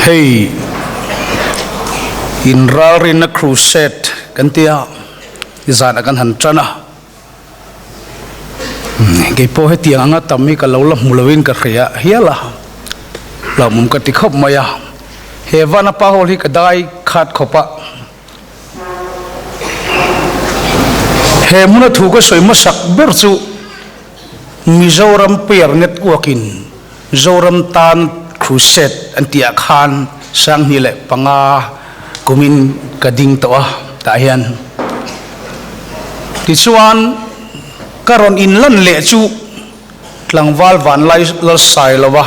Hei inralrinna crusade kan tia zan a kan han tan a, keipawh hetiang anga tam hi ka lo la hmu loin ka hria hial a, hlauhawm ka ti khawp mai a, he Vanapa Hall hi ka dai khat khawp a. He hmuna thu ka sawi hmasak ber chu Mizoram Prayer Network in Zoram tan Crusade an tih ah khan 2005 kumin ka ding tawh a tah hian. Tichuan ka rawn inlan leh chu tlangval vanlai Lalsailova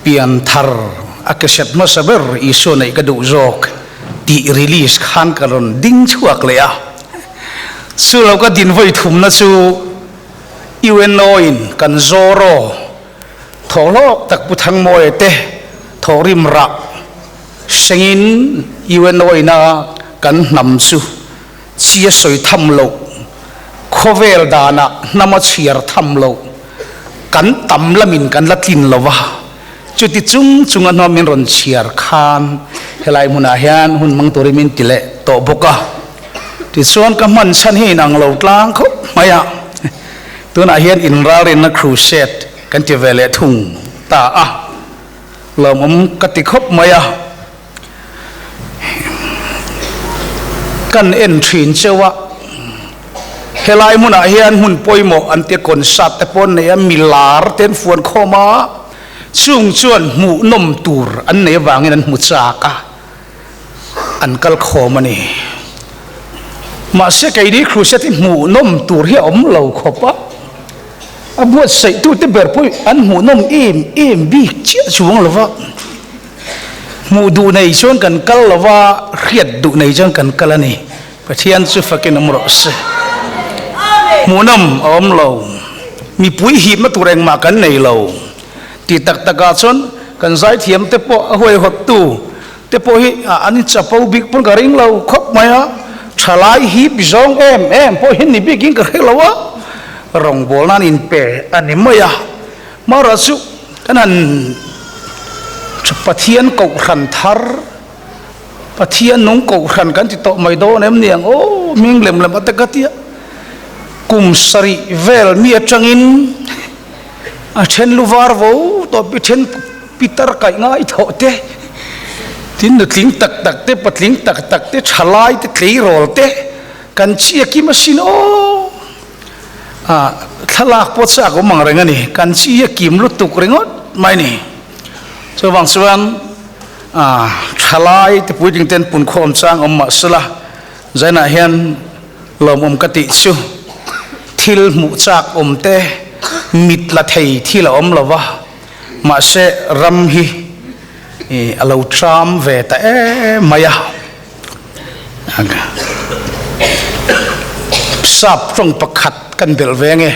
Pian thar a ke set hmasa ber Isua neih ka duh zawk tih release khan ka rawn ding chhuak leh a. Chu lo ka din vawi thumna chu UNO in kan Zoro thawhlawk tak Pu Thangmawia te thawhrim rah sengin UNO ina kan hnam chu chi a sawi tham loh, khawvel danah hnam a chhiar tham loh, kan tam lamin kan la tlin lo va, chuti chung chunga hnawm min rawn chhiar khan helai hmunah hian hun hmang turin min ti leh tawh bawk a. Tichuan ka hman chhan hi inang lo tlang khawp mai a, tunah hian inralrinna crusade kan ti ve leh thung ta a, lawmawm ka ti khawp mai a. Kan en thin cheu a, helai hmunah hian hmun pawimawh an tia concert te pawh an nei a, milar te an fuan khawm a, chung chuan hmuhnawm tur an nei avangin an hmu chak a, an kal khawm a ni. Mahse keini crusade hi hmuhnawm tur hi a awm lo khawp a, a buatsaihtute ber pawh an hmuhnawm em em bik chiah chuang lo va. Hmuh duh nei chuan kan kal lo va, hriat duh nei chuan kan kal a ni. Pathian chu fakin awm rawh se. Hmuhnawm a awm lo. Mipui hipna tur engmah kan nei lo. Ti tak takah chuan kan zaithiam te pawh a huaihawttu te pawh hi an inchapo bik pawn ka ring lo khawp mai a. Thalai hip zawng em em pawh hi ni bikin ka hre lo a, rawngbawlna an inpe a ni mai a. Hmara chu kan han Pathian kohhran thar, Pathian nung kohhran kan ti tawh mai dawn em ni ang aw, hming lem lem a te ka tia. Kum sarih vel mi atangin a then lu var vo tawh pi then pitar kaih ngai thawh te, tin nutling tak tak te, patling tak tak te, thalai te, tleirawl te kan chiakim asin aw. Ah, thlalak pawh chak awm ang reng a ni, kan chi a kim lutuk ringawt mai a ni. Chuvang chuan ah thalai te puitling ten punkhawm chang awm mah sela, zainah hian lawmawm ka tih chu thil hmuh chak awm te mit la thei thil a awm lo va, mahse ram hi a lo tram ve ta em mai a. Sap tawng pakhat kan belh ve nge,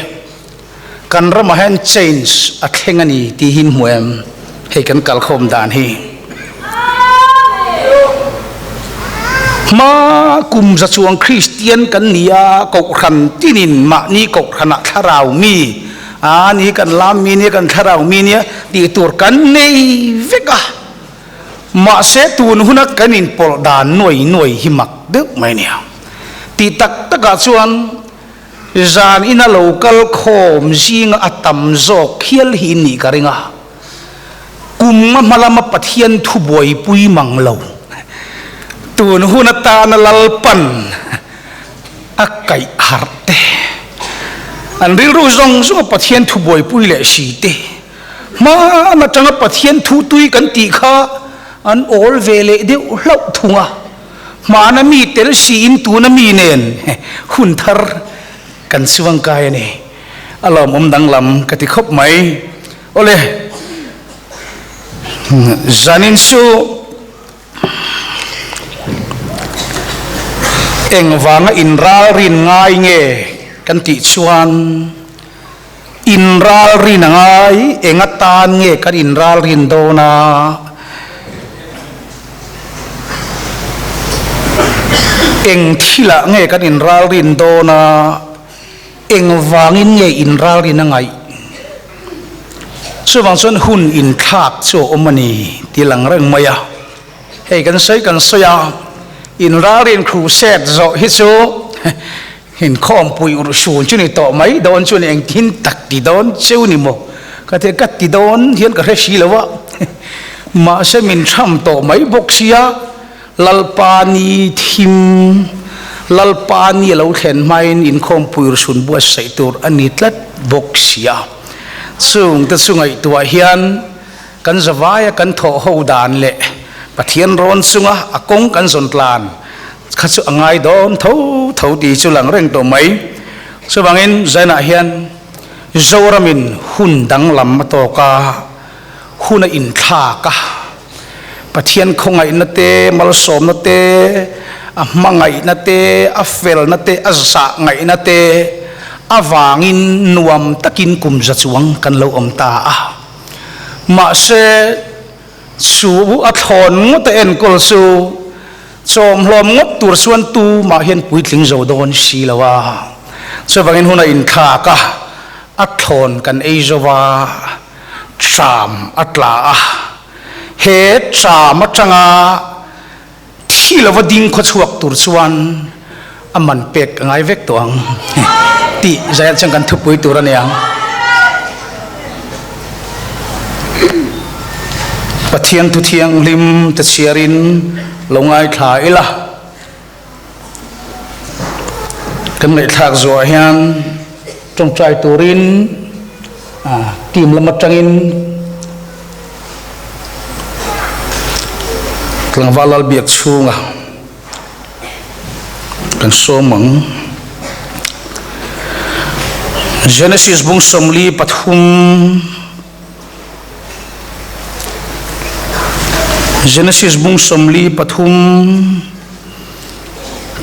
kan ramah hian change a thleng a ni tih hi hmu em? Hei kan kalkhawm dan hi. Hma kum za chuang Kristian kan ni a, kohhran tinin mahni kohhranah thlarau mi a ni, kan lam mi nia, kan thlarau mi nia tih tur kan nei vek a. Mahse tun huna kan inpawlh dan nuai nuai hi mak deuh mai nia. Tih tak takah chuan zan ina lo kal khawm zinga a tam zawk hial hi in nih ka ring a. Kum nga hma lama Pathian thu buaipui mang lo. Tun hun atana Lalpan a kaih harh te. An rilru zawng zawnga Pathian thu buaipui leh si te. Hmaan atanga Pathian thu tui kan tih kha an awl ve leh deuh hlauh thung a, hmaana mi tel siin tuna mi nen hun thar kan chuangkai a ni. A lawmawm danglam ka ti khawp mai. Awle, zanin chu engvanga inralrin ngai nge kan tih chuan, Inralrin a ngai, eng atan nge kan inralrin dawn a? Eng thilah nge kan inralrin dawn a? Engvangin nge inralrin a ngaih? Chuvang chuan hun inthlak chu a awm a ni tih lang reng mai a. Hei kan sawi kan sawi a, inralrin crusade zawh hi chu inkhawmpui urhsun chu ni tawh mai dawn chu ni engtin tak ti dawn cheu ni maw? Ka ti a, ka ti dawn hian ka hre si lo a, mahse min tham tawh mai bawk sia, Lalpa ni thim, Lalpa ni a lo thlen hmain inkhawmpui urhsun buatsaih tur a ni tlat bawk sia. Chungte chu ngaihtuah hian Kan zavaia kan thawh ho dan leh Pathian rawn chunga a kawng kan zawn tlan kha chu a ngai dawn tho tho tih chu lang reng tawh mai. Chuvangin Zainah hian Zoramin hun danglam a tawk a, hun a inthlak a, Pathian khawngaihna te, malsawmna te, a hmangaihna te, a felna te, a zahngaihna te avangin nuam takin kum za chuang kan lo awm ta a. Mahse, chu a thlawn ngawt a enkawl chu chawmhlawm ngawt tur chuan tumah hian puitling zo dawn si lo a. Chuvangin hun a inthlak a, a thlawn kan ei zo va, tram a tla a. He tram atanga Thi lova ding khaw chhuak tur chuan a man pek a ngai vek tawh ang tih zaiah chuan kan thupui tur a ni ang. Pathian thu thianghlim te chhiarin lo ngaithla ila. Kan ngaihthlak zuah hian tawngtai turin team lam atangin tlangval Lalbiak chhunga kan sawm ang. Genesis bung 43 Genesis bung 43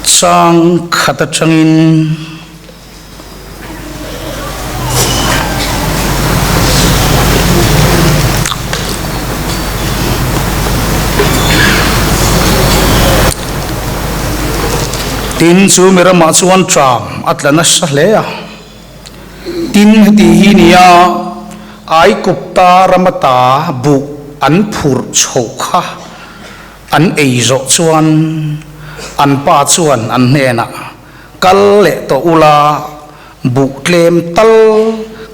chang khat atangin Tin, chu mi ramah chuan ṭam a tla nasa hle a. Tin, heti hi nia Aikupta ram ata buh an phurh chhoh kha an ei zawh chuan an pa chuan an hnenah, Kal leh tawh ula, buh tlem tal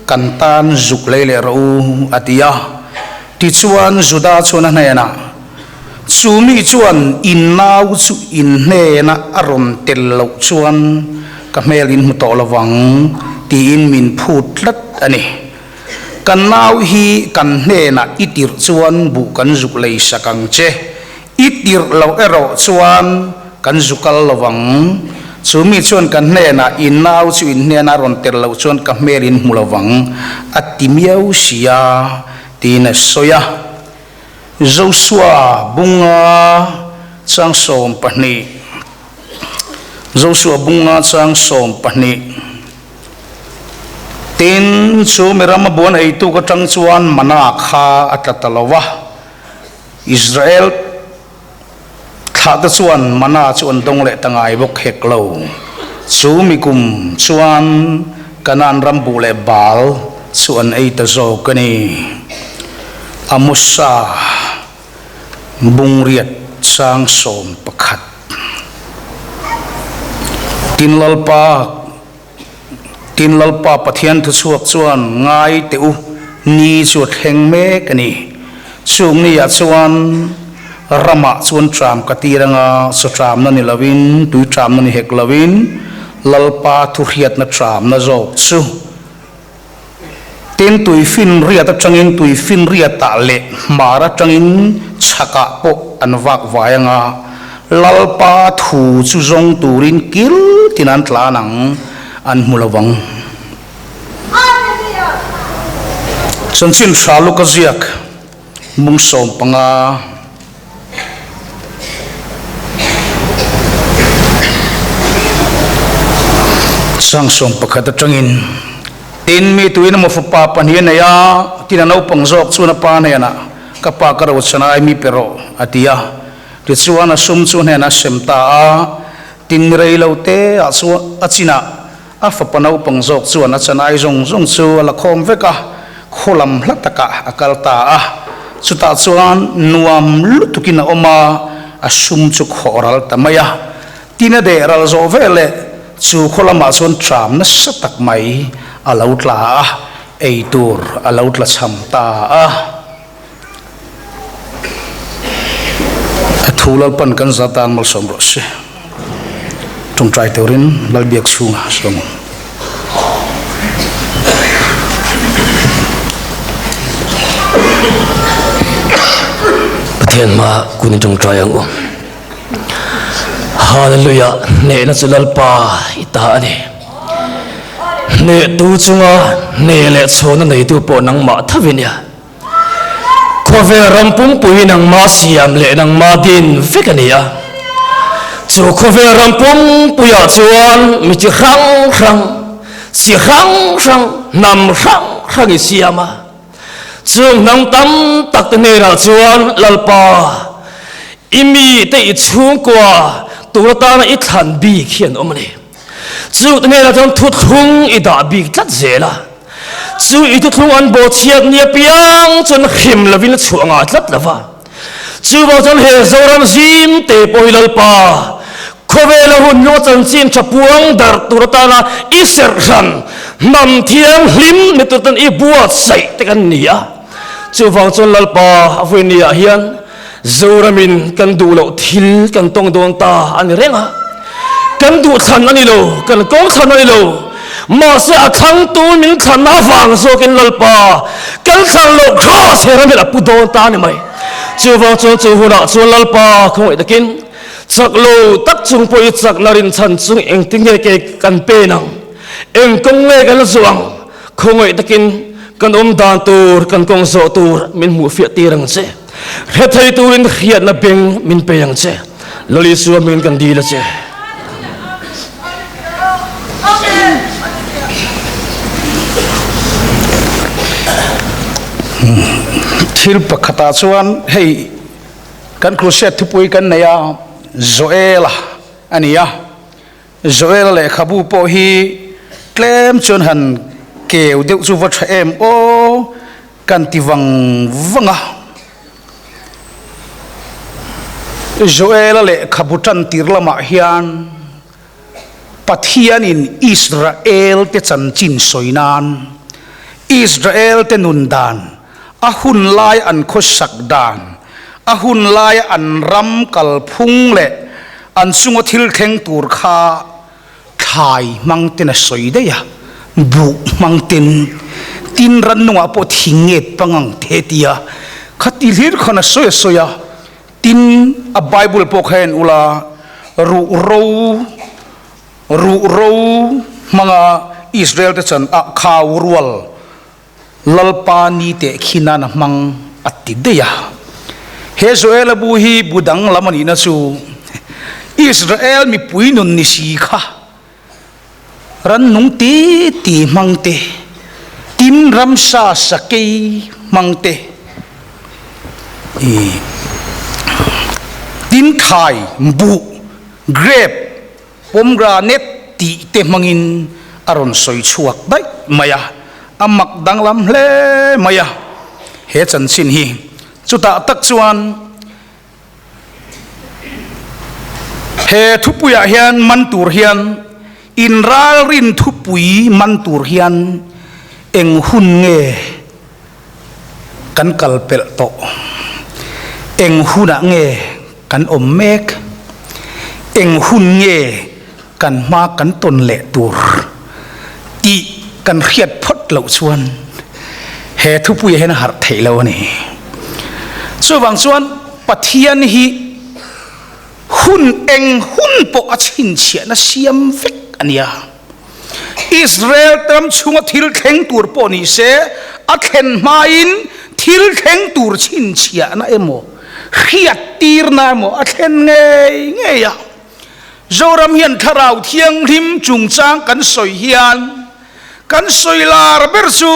kan tan zuk lei leh rawh u, a ti a. Tichuan Juda chuan a hnenah, Chu mi chuan in nau chu in hnena a rawn tel loh chuan ka hmel in hmu tawh lovang, tiin min phut tlat a ni. Kan nau hi kan hnenah i tirh chuan buh kan zuk lei sak ang che, i tirh loh erawh chuan kan zu kal lovang. Chu mi chuan kan hnenah in nau chu in hnena a rawn tel loh chuan ka hmel in hmu lovang, a ti miau sia, tiin a sawi a. Joshua bunga chang 12 Joshua bunga chang 12 Tin, chu mi rama buan eitu ka tang chuan mana kha a tla ta lo va. Israel thlahte chuan mana chu an dawng leh ta ngai bawk hek lo. Chu mi kum chuan Kanaan ram buh leh bal chu an ei ta zawk a ni. Amosa bungriat chang 11. Tin Lalpa Tin Lalpa Pathian thuchhuak chuan ngai teh u, ni chu a thleng mek a ni. Chung ni ah chuan ramah chuan tram ka tir anga chaw tramna ni lovin, tui tramna ni hek lovin, Lalpa thuhriatna tramna zawk chu. Tin tuifinriat atangin tuifinriatah leh hmar atangin chhakah pawh an vak vai anga, Lalpa thu chu zawng turin kil tin an tlan ang, an hmu lo vang. Chanchin tha Luka ziak mung 15. Chang 11 atangin, Tin, mi tuin emaw fapa pahnih a nei a, tin a naupang zawk chuan a pa hnenah, Ka pa ka rochan ai mi pe rawh, a ti a. Tichuan a sum chu hnenah a sem ta a, tin mi rei lo te ah chuan a chinah a fapa naupang zawk chuan a chan ai zawng zawng chu a la khawm vek a. Khaw lam hla takah a kal ta a, chutah chuan nuam lutukin a awm a, a sum chu khawh ral ta mai a. Tin a deh ral zawh veleh chu khaw lamah chuan ṭam nasa tak mai a lo tla a, ei tur a lo tla cham ta a. A thu Lalpan kan za tan malsawm rawh se. Tawngtai turin Lalbiak chhunga sawm ang. Pathian hma kun in tawngtai ang u. Hallelujah hnehna chu Lalpa i ta a ni. Hnehtu chunga hneh leh chhawnna neitu pawh nangmah tho i nia. Khawvel ram pumpui nangmah siam leh nangmah din vek a ni a. Chu khawvel ram pumpuiah chuan mi chi hrang hrang, chi hrang hrang, hnam hrang hrang i siam a. Chung hnam tam tak te hnenah chuan Lalpa, i mite i chhungkua tur atana i thlan bik hi an awm a ni. Chu te hnenah chuan thuthlung i dah bik tlat zel a. Chu i thuthlung an bawhchhiat ni apiang chuan hrim lovin a chhuah ngah tlat lo va. Chuvang chuan he Zoram zim te pawh hi Lalpa, khawvela hun hnung a chanchin tha puang darh tur atana i serh hran, hnam thianghlim ni tur tan i buatsaih te kan ni a. Chuvang chuan Lalpa a vawinia hian Zoramin kan duh loh thil kan tawng dawn ta a ni reng a. Kan duh thlan a ni lo, kan kawng thlan a ni lo. Mahse a thlangtu min thlanna avang zawkin Lalpa kan thlan loh kraws he ram hian a pu dawn ta a ni mai. Chuvang chuan chu hunah chuan Lalpa khawngaih takin chak lo tak chung pawh i chakna rinchhan chung engtin nge ke kan pen ang, eng kawng nge kan zuah ang, khawngaih takin kan awm dan tur, kan kawng zawh tur min hmuhfiah tir ang che. Hre thei turin hriatna beng min pe ang che. Lal Isua hmingin kan dil a che. Thil pakhatah chuan hei kan crusade thupui kan nei a, Joela a ni a. Joela lehkhabu pawh hi tlem chuan han keu deuh chu va tha em aw kan ti vang vang a. Joela lehkhabu tan tir lamah hian Pathianin Israel te chanchin sawi nan, Israel te nun dan, a hun lai an khawsak dan, a hun laia an ram kalphung leh an chunga thil thleng tur kha Thlai hmang ten a sawi daih a, buh hmang ten, tin rannungah pawh thing nget pangang te tia khati hlir khan a sawi a sawi a, tin a Bible pawh kha en ula ruh ro ruh ro hmanga Israel te chan ah khau rual Lalpa ni teh khi nan a hmang a ti daih a. He Joela bu hi bu dang lam a nihna chu Israel mipui nun ni si kha rannung ti ti hmang te, tin ramsa sakei hmang te, tin thlai, buh, grape, Pomegranate tih te hmangin a rawn sawi chhuak daih mai a, a mak danglam hle mai a he chanchin hi. Chutah tak chuan he thupuiah hian man tur hian inralrin thupui man tur hian eng hun nge kan kal pelh tawh? Eng hunah nge kan awm mek? Eng hun nge kan hma kan tawn leh tur tih kan hriat phawt loh chuan he thupuiah hian a harh theih lo a ni. Chuvang chuan Pathian hi hun eng hun pawh a chhinchhiahna siam vek a nia. Israel ram chhunga thil thleng tur pawh ni se, a thlen hmain thil thleng tur chhinchhiahna emaw, hriattirna emaw a thlen ngei ngei a. Zoram hian Thlarau Thianghlim chungchang kan sawi hian kan sawi lar ber chu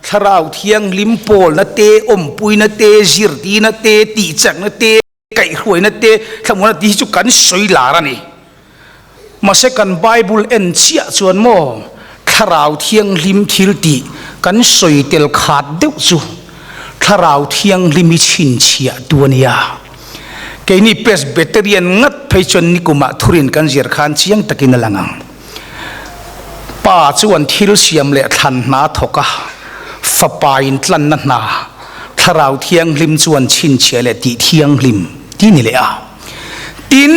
Thlarau Thianghlim pawlna te, awmpuina te, zirtirna te, tihchakna te, Kaihhruaina te thlamuana te hi chu kan sawi lar a ni. Mahse kan Bible en chiah chuan maw. Thlarau Thianghlim thil tih kan sawi tel khat deuh chu Thlarau Thianghlim hi chhinchhiah tu a nia. Keini Presbyterian ngat phei chuan nikumah thurin kan zir khan chiang takin a lang ang. Pa chuan thil siam leh thlan hna thawk a, Fapa in tlanna hna, Thlarau Thianghlim chuan chhinchhiah leh tih thianghlim ti ni leh a. Tin,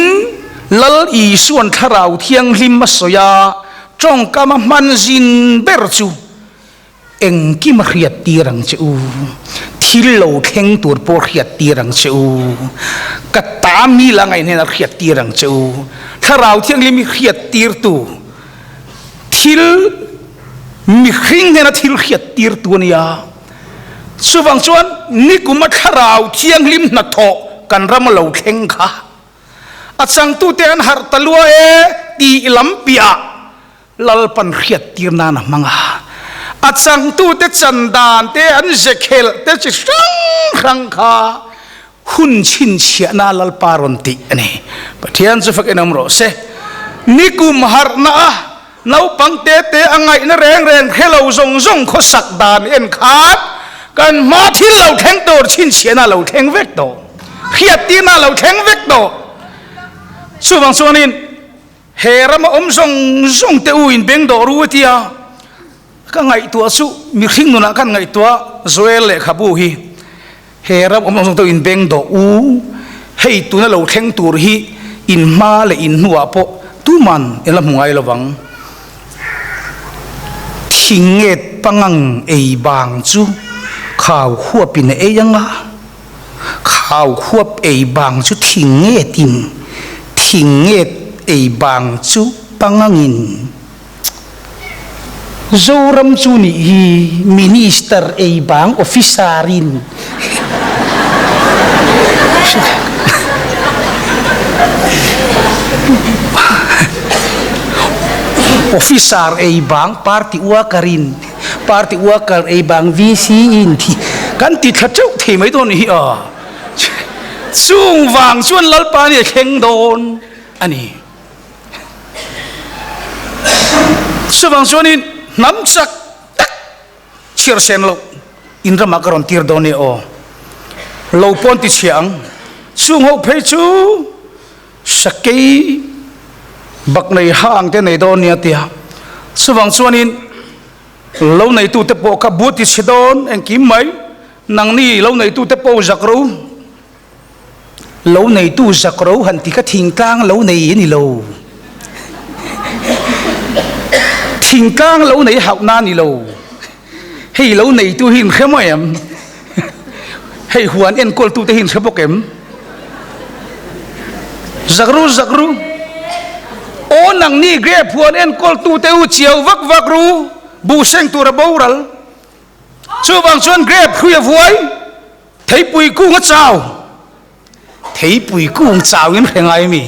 Lal Isuan Thlarau Thianghlim a sawi a, tawngkam a hman zin ber chu Engkim a hriat tir ang che u, thil lo thleng tur pawh hriat tir ang che u, ka ta mi la ngaih hnenah hriat tir ang che u, Thlarau Thianghlim hi hriat tirtu, thil mihring hnena thil hriat tirtu a nia. Chuvang chuan nikuma Thlarau Thianghlim hnathawh kan rama lo thleng kha a changtute an harh ta lua e tih lam piah Lalpan hriattir nan a hmang a, a changtute chan dan te, an zekhelh te chi hrang hrang kha hun chhinchhiahna Lalpa rawn tih a ni. Pathian chu fakin awm rawh se. Nikum harhna a naupang te te a ngaihna reng reng hre lo zawng zawng khawsak dan en khan kan hma thil lo thleng tur chhinchhiahna lo thleng vek tawh, hriattirna lo thleng vek tawh. Chuvang chuanin He rama awm zawng zawng te u in beng dawh ru a ti a, ka ngaihtuah chu mihring nunah kan ngaihtuah Joel lehkhabu hi he ram awm zawng zawng te u in beng dawh u, hei tuna lo thleng tur hi in hma leh in hnuah pawh tuman in la hmu ngai lo vang. Thinget pangang ei bang chu khau huapin a ei ang a. Khau khuap ei bang chu thing ngetin, thing nget ei bang chu pangangin. Zoram chu nih hi Minister ei bang officer in. Officer ei bang party worker in. Party worker ei bang VC in thi kan ti thla teuh thei mai dawn hi a. Chung vang chuan Lalpa ni a thleng dawn a ni. Chuvang chuanin hnam chak tak chhiar sen loh in ramah ka rawn tir dawn e aw. Lo pawn ti chhia ang. Chung ho phei chu Sakei bak nei ha ang te nei dawn nia tia. Chuvang chuanin lo neitute pawh kha bu ti chhe dawn engkim mai. Nangni lo neitute pawh zak ro. Lo neitu zak ro han ti kha thingtlang lo nei a ni lo. Thingtlang lo nei hauhna a ni lo. Hei lo neitu hi in hre maw em? Hei huan enkawltute hi in hre bawk em? Zakru zakru Aw nangni grape huan enkawltute u chiau vak vak ru buh seng tur a boral. Chuvang chuan grape hrui a vuai, theipui kung a chau. Theipui kung chau in hre ngai mi?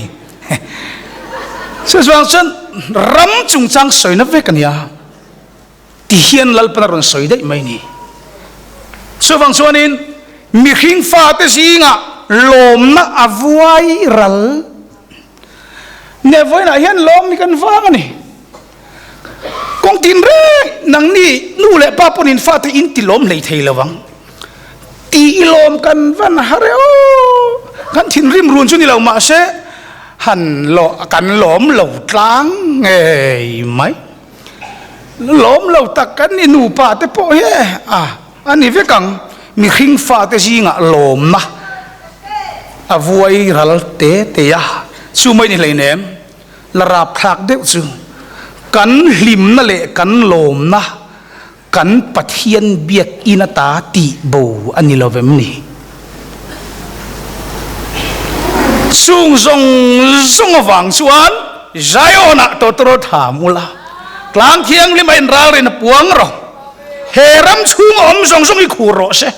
Chuvang chuan ram chungchang sawina vek a nia. Ti hian Lalpan a rawn sawi daih mai ni. Chuvang chuanin mihring fate zingah lawmna a vuai ral. Nehvawiinah hian lawm hi kan vang a ni. Kawng tin reng nangni nu leh pa pawhin fate in ti lawm hlei thei lo vang. Ti i lawm kan van har e aw. Kan thinrim run chu ni lo mahse han kan lawm lo tlang ngei mai. Lawm lo tak kan ni nupa te pawh hi a a ni vek ang. Mihring fate zingah lawmna a vuai ral te te a, chu mai ni hleinem la rapthlak deuh chu kan hlimna leh kan lawmna kan Pathian biakinn ata tih bo a ni lo vem ni? Chung zawng zawng avang chuan Zion-ah tawtawrh tham ula, tlang thianghlim a inralrin a puang rawh. He ram chhunga awm zawng zawng hi khur rawh se.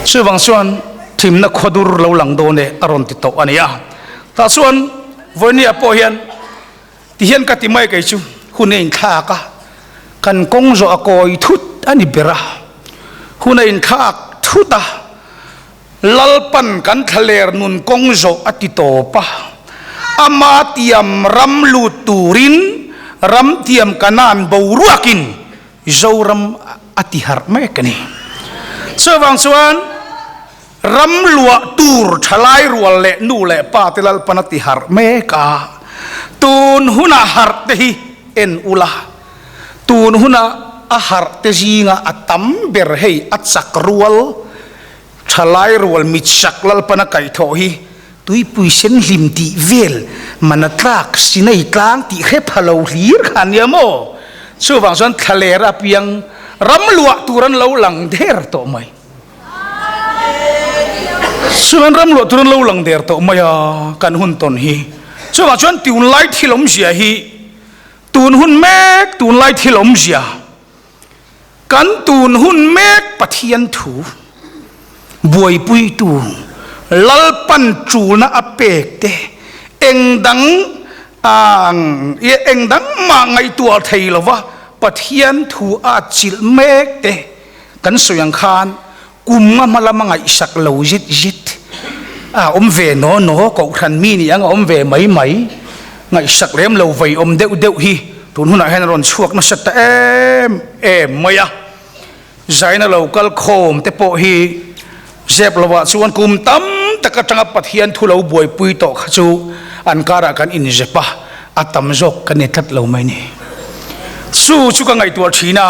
Chuvang chuan thimna khawdur lo lang dawn e a rawn ti tawh a ni a. Tah chuan Vawinia pawh hian Ti hian ka ti mai kei chu hun a inthlak a, kan kawng zawh a kawi thut a ni ber a, hun a inthlak thut a, Lalpan kan thlaler nun kawng zawh a ti tawp a, Ama tiam ram lut turin ram tiam Kanaan boruakin Zoram a ti harh mek a ni. Chuvang chuan ram luah tur thalai rual leh nu leh pa te Lalpan a ti harh mek a, tun huna harh te hi en ula, tun huna a harh te zinga a tam ber hei a chak rual Thalai rual mitsak Lalpana kaihthawh hi tuipui sen hlim tih vel mana tlak Sinai tlang tih hre pha lo hlir kha ania maw? Chuvang chuan thlaler apiang ram luah tur an lo lang der tawh mai. Chuan ram luah tur an lo lang der tawh mai a kan hun tawn hi. Chuvang chuan tunlai thil awmzia hi tun hun mek tunlai thil awmzia Kan tun hun mek Pathian thu buaipuitu Lalpan tulna a pek te eng dang eng dang mah ngaihtuah thei lova Pathian thu a chilh mek te kan sawi ang khan kum nga hma lama ngaihsak lo zit zit a awm ve naw naw kohhran mi nih ang a awm ve mai mai ngaihsak lem lo vei awm deuh deuh hi tun hunah hian a rawn chhuak nasa ta em em mai a zaina lo kal khawm te pawh hi zep lovah chuan kum tam tak atanga Pathian thu lo buaipui tawh kha chu an karah kan inzep a a tam zawk kan ni tlat lo mai ni chu chu ka ngaihtuah thin a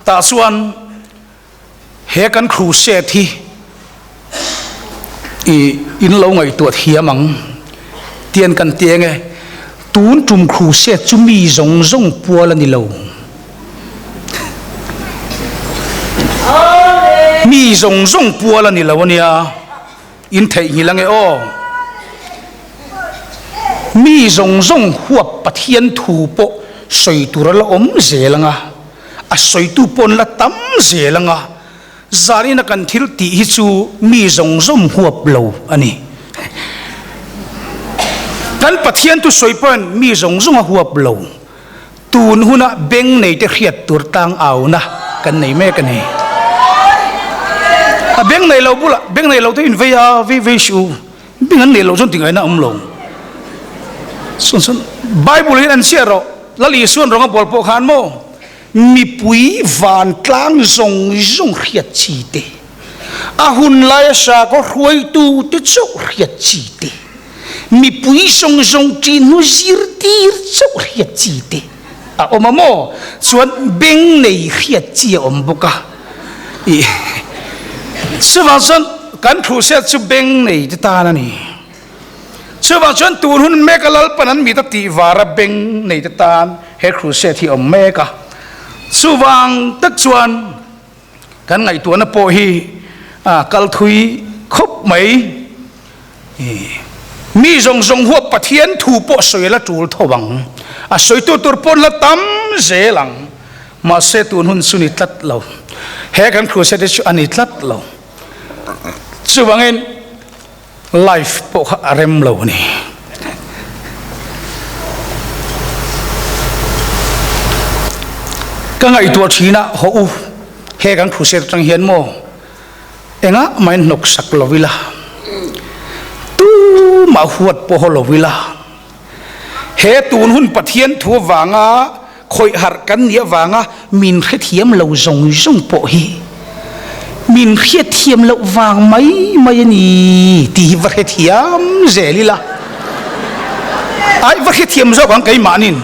tah chuan He kan crusade hi i in lo ngaihtuah thiam ang tian kan ti eng e, tun tum crusade chu mi zawng zawng pual a ni lo. Mi zawng zawng pual a ni lo a nia, in theihnghilh ang e aw. Mi zawng zawng huap Pathian thu pawh sawi tur a la awm zel ang a. A sawitu pawn la tam zel anga zanina kan thil tih hi chu mi zawng zawng huap lo a ni. Kan Pathian thu sawi pawhin mi zawng zawng a huap lo. Tun huna beng neite hriat tur tang auna kan nei mek a ni. A beng nei lo bulah beng nei lo te in vei a, vei vei suh u. Beng an nei lo chuan tingaihna a awm lo. Chuan chuan Bible hian an chhiar rawh. Lal Isuan rawng a bawl pawh khan maw mipui vantlang zawng zawng hriat chi te, a hun laia sakhaw hruaitu te chauh hriat chi te, mipui zawng zawng ṭin hnu zirtir chauh hriat chi te a awm a maw? Chuan beng nei hriat chi a awm bawk a. Ih chuvang chuan kan thu hriat chu beng nei te tan a ni. Chuvang chuan tun hun mek a Lalpan an mit a tih var a beng nei te tan he crusade hi a awm mek a. Chuvang tak chuan kan ngaihtuahna pawh hi a kal thui khawp mai. Mi zawng zawng huap Pathian thu pawh sawi la tul tho ang. A sawitu tur pawn la tam zel ang. Mahse tun hun chu ni tlat lo. He kan crusade hi chu a ni tlat lo. Chuvangin Life pawh kha a rem lo a ni. Ka ngaihtuah thin a, haw u, he kan crusade atang hian maw engah mah in hnawk sak lo ila, tumah huat pawh haw lo ila, he tun hun Pathian thu avanga Khawih harh kan nih avanga min hrethiam lo zawng zawng pawh hi min hriatthiam loh vang mai mai a ni tih hi va hrethiam zel ila. Ai va hrethiam zawk ang keimahnin.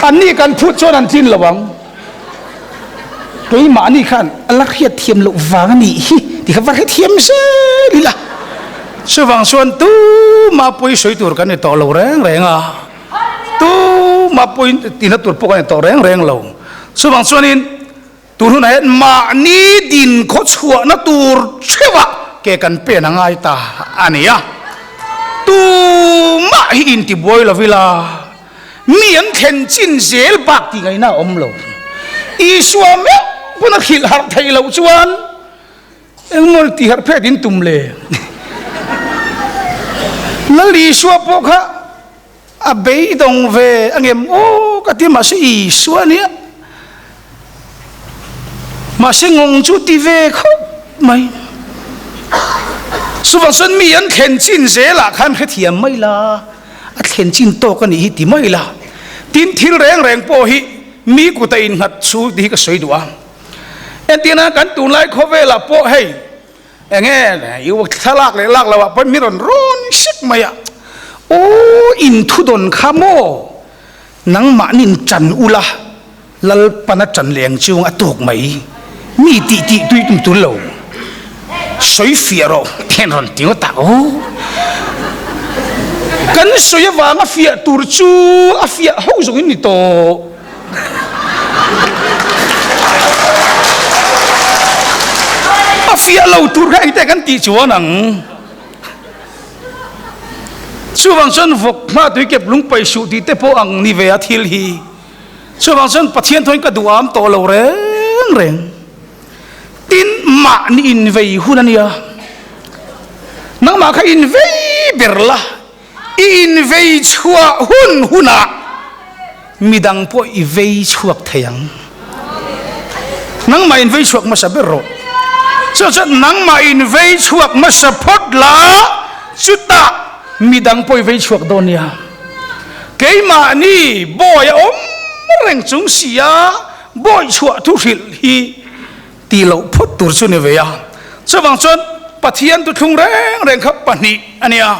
Anni kan phut chuan an tlin lo ang. Keimahni khan a la hriatthiam loh vang a nih hi tih kha va hrethiam zel ila. Chuvang chuan tumah pawi sawi tur kan ni tawh lo reng reng a. Tumah pawhin tina tur pawh kan ni tawh reng reng lo. Chuvang chuanin tun hunah hian mahni din khaw chhuahna tur theuhah ke kan pen a ngai ta a ni a. Tumah hi intibuai lo ila mi an thlen chin zel bak tih ngaihna a awm lo. Isua meuh pawn a hrilh harh theih loh chuan Engmaw ti harh phet in tum le? Lal Isua pawh kha a beidawng ve a ngem aw ka ti mahse Isua nia mahse ngawng chu ti ve khawp mai. Chuvang chuan mi an thlen chin zelah khan hrethiam mai la, a thlen chin tawk a nih hi ti mai la. Tin, thil reng reng pawh hi mi kuta innghat chu tih hi ka sawi duh a. Entirna kan tunlai khawvelah pawh hei enge i thlalak leh lak loah pawh mi rawn rawn sek mai a, aw inthudawn kha maw nangmahnin tan ula, Lalpana ṭan leng chung a tawk mai. Mi tih tih tui tum tul lo. Sawi fiah rawh hian rawn ti ngawt a. Aw. Kan sawi avanga fiah tur chu a fiah ho zawng in ni tawh. A fiah lo tur kha engte kan tih chuan ang. Chuvang chuan vawk hma tui kep lung paih suh tih te pawh ang ni ve a thil hi. Chuvang chuan Pathian thuin ka duham tawh lo reng reng. Tin, mahni invei hun a nia. Nangmah kha invei ber la, i invei chhuah hun hunah midang pawh i vei chhuak thei ang. Nangmah invei chhuak hmasa ber rawh. Chuvang chuan nangmah invei chhuak hmasa phawt la, chutah midang pawh i vei chhuak dawn nia. Keimahni bawi a awm reng chung si a, bawi chhuah thu hrilh hi tih loh phawt tur chu ni ve a. Chuvang chuan Pathian thuthlung reng reng kha pahnih a nia.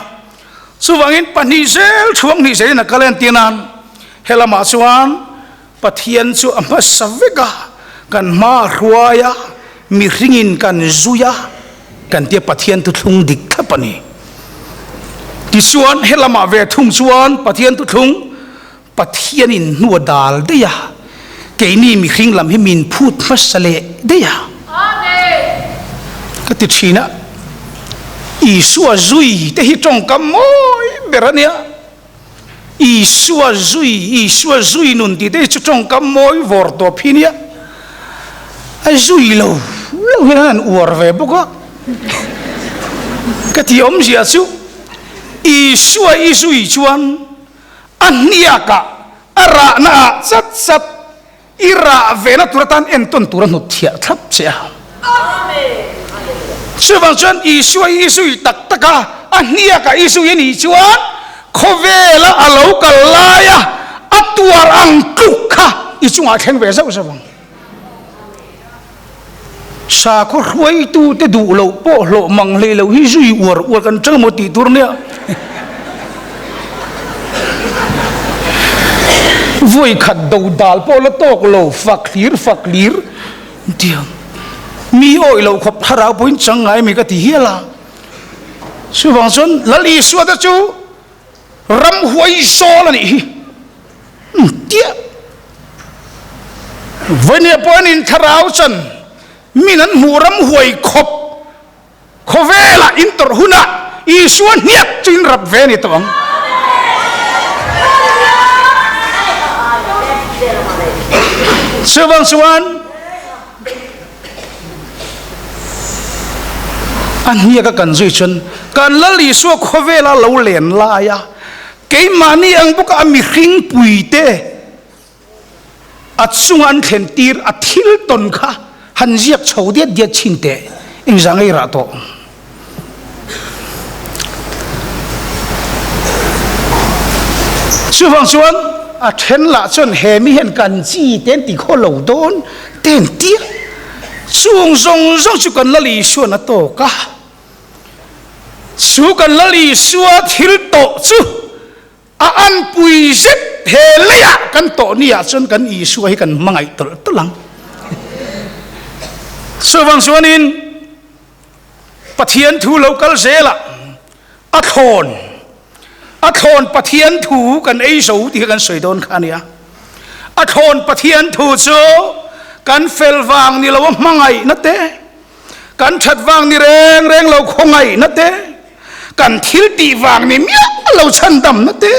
Chuvangin pahnih zel thuang hnih zelin a kal entir nan helamah chuan Pathian chu a hmasa vek a, kan hma a hruai a, mihringin kan zui a, kan tia Pathian thuthlung dik thlap a ni. Tichuan, helamah ve thung chuan Pathian thuthlung Pathianin hnu a dal daih a, keini mihring lam hi min phut hmasa leh daih a. Ka ti thin a, Isua zui te hi tawngkam mawi ber a nia. Isua zui, Isua zui nun tih te hi chu tawngkam mawi vawr tawp hi nia. A zui lo lo hian an uar ve bawk a. Ka tih awmzia chu Isua i zui chuan a hniakah a rahna ah chat chat I rah vena tur atan entawn tur a hnut thiah thlap che a. Chuvang chuan Isua hi i zui tak tak a, a hniakah i zui a nih chuan khawvela a lo kal laia a tuar ang tluk kha i chungah thleng ve zauh zauh ang. Sakhaw hruaitute duh loh pawh hlawh mang hlei loh hi zui uar uar kan ṭang maw tih tur nia. Vawi khat do dal pawh la tawk lo, fak hlir fak hlir tiang mi awih loh khawp thlarau pawhin chang ngai mai ka ti hial a. Chuvang chuan Lal Isua te chu Ramhuai zawl a nih hi. Tiah Vawihnia pawh an in thlarau chan min an hmuh ramhuai khawp khawvelah in tawrh hunah Isua hniak chu in rap ve a ni tawh ang. Chuvang chuan A hniak a kan zui chuan kan Lal Isua khawvela lo len laia keimahni ang bawka a mihring puite a chunga an thlen tir a thil tawn kha han ziak chho diat diat chin teh engzah ngei rah tawh. Chuvang chuan a then lah chuan he mi hian kan chi te an ti khaw lo dawn te an ti a, chung zawng zawng chu kan Lal Isuan a tawk a, chu kan Lal Isua thil tawh chu a anpui zet he leiah kan tawh ni ah chuan kan Isua hi kan hmangaih tawlh tawlh ang. Chuvang chuanin. Pathian thu lo kal zelah a thlawn a thlawn Pathian thu kan ei zo tih kha kan sawi dawn kha a nia. A thlawn Pathian thu chu kan fel vang ni lo a hmangaihna te, kan that vang ni reng reng lo khawngaihna te, kan thil tih vang ni miah lo chhandamna te,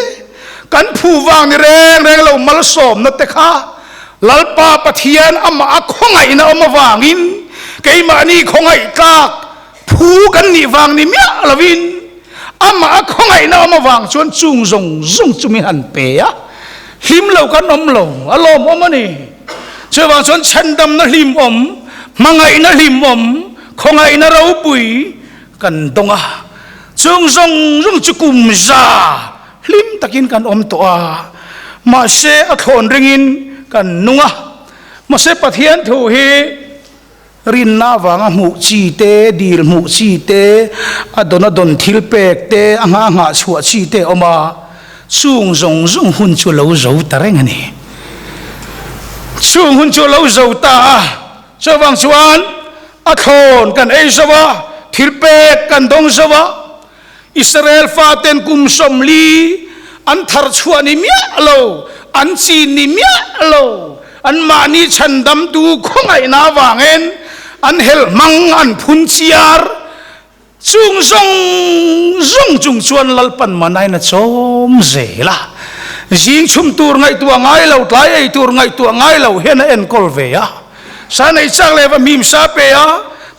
kan phu vang ni reng reng lo malsawmna te kha Lalpa Pathian amah a khawngaihna awm avangin keimahni khawngaih tlak phu kan nih vang ni miah lovin amah a khawngaihna awm avang chuan chung zawng zawng chu min han pe a, hlim lo kan awm lo, a lawmawm a ni. Chuvang chuan chhandamna hlimawm, hmangaihna hlimawm, khawngaihna ropui kan dawng a. Chung zawng zawng chu kum za hlim takin kan awm tawh a, mahse a thlawn ringin kan nung a. Mahse Pathian thu hi rinna avanga hmuh chi te, dil hmuh chi te, a dawn a dawn thil pek te, a nghah nghah chhuah chi te a awm a, chung zawng zawng hun chu a lo zo ta reng a ni. Chung hun chu a lo zo ta a, chuvang chuan a thlawn kan ei zo a, thil pek kan dawng zo a, Israel faten kum 40 an thar chhuah ni miah lo, an chin ni miah lo, anmahni chhandamtu khawngaihna avangin an helh hmang an phun chiar. Chung zawng zawng chung chuan Lalpan manain a chawm zel a, zing chhum tur ngaihtuah ngai lo, tlai ei tur ngaihtuah ngai lo hian a enkawl ve a. Sa nei chak leh va hmim sa pe a,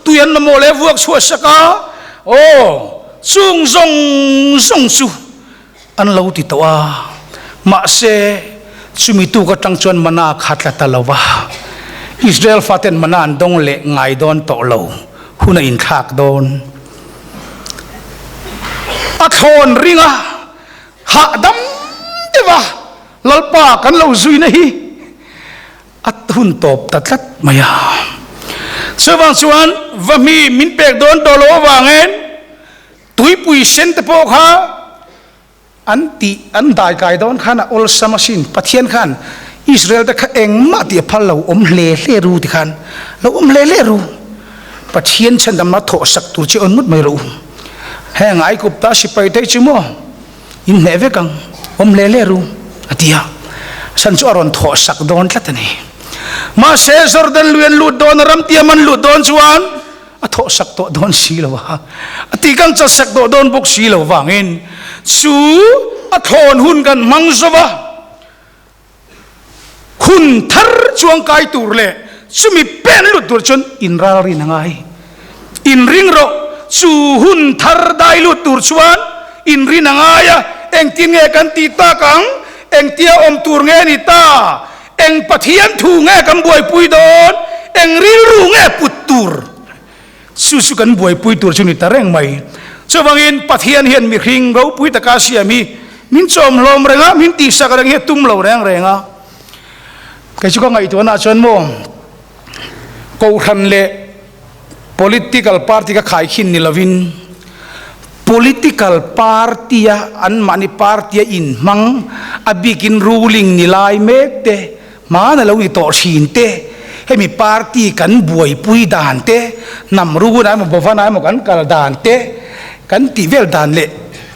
tui an mamawh leh vuak chhuah sak a, aw, chung zawng zawng chu an lo ti tawh a. Mahse, chumi tuk atang chuan mana kha tla ta lo va, Israel faten mana an dawng leh ngai dawn tawh lo, hun a inthlak dawn. A thlawn ring a, hahdam deuh a, Lalpa kan lo zuina hi a hun tawp ta tlat mai a. Chuvang chuan va mi min pek dawn tawh loh avangin tuipui sen te pawh kha an tih an dai kai dawn khan a awlsam asin. Pathian khan Israel te kha engmah tih a phal lo, awm hle hle ru ti khan lo awm hle hle ru. Pathian chhandamna thawh sak tur che awn ngawt mai rawh u. Heng Aigupta sipai te chu maw In hneh vek ang, awm hle hle ru, a ti a. San chu a rawn thawh sak dawn tlat a ni. Mahse, Jordan lui an lut dawn a, ramtiam an lut dawn chuan a thawh sak tawh dawn si lo a, a ti kang chat sak tawh dawn bawk si lo vangin chu a thawn hun kan hmang zo va. Hun thar chuangkai tur leh chumi pen lut tur chuan inralrin a ngai. Inring rawh, chu hun thar dai lut tur chuan inrin a ngai a, engtin nge kan tih tak ang, engtia awm tur nge ni ta, eng Pathian thu nge kan buaipui dawn, eng rilru nge put tur, chu chu kan buaipui tur chu ni ta reng mai. Chuvangin Pathian hian mihring ropui taka siam hi min chawmhlawm reng a, min tihsak reng hi a tum lo reng reng a. Kei chu ka ngaihtuahna ah chuan maw Kohhran leh political party ka khaikhin ni lovin political party a anmahni party a inhmang a bikin ruling ni lai mek te Hmana lo ni tawh thin te, hemi party kan buaipui dan te, hnam runa emaw bawvana emaw kan kal dan te, kan tih vel dan leh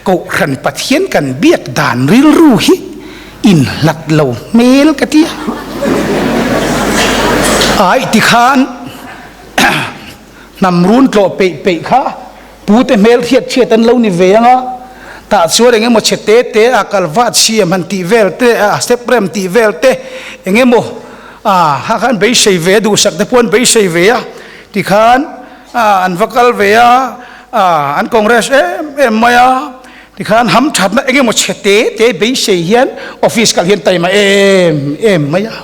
Kohhran Pathian kan biak dan rilru hi inhlat lo hmel ka ti a. Ai tikhan hnam run tlawh peih peih kha Pute hmel hriat hriat an lo ni ve ang a, tah chuan eng emaw chhe te te a kalvat siam han tih vel te, a step rem tih vel te, eng emaw a ha khan beisei ve a, duhsak te pawh an beisei ve a, tikhan a an va kal ve a, a an congress em em mai a, tikhan hamthatna eng emaw chhe te te beisei hian office kal hian taima em em mai a.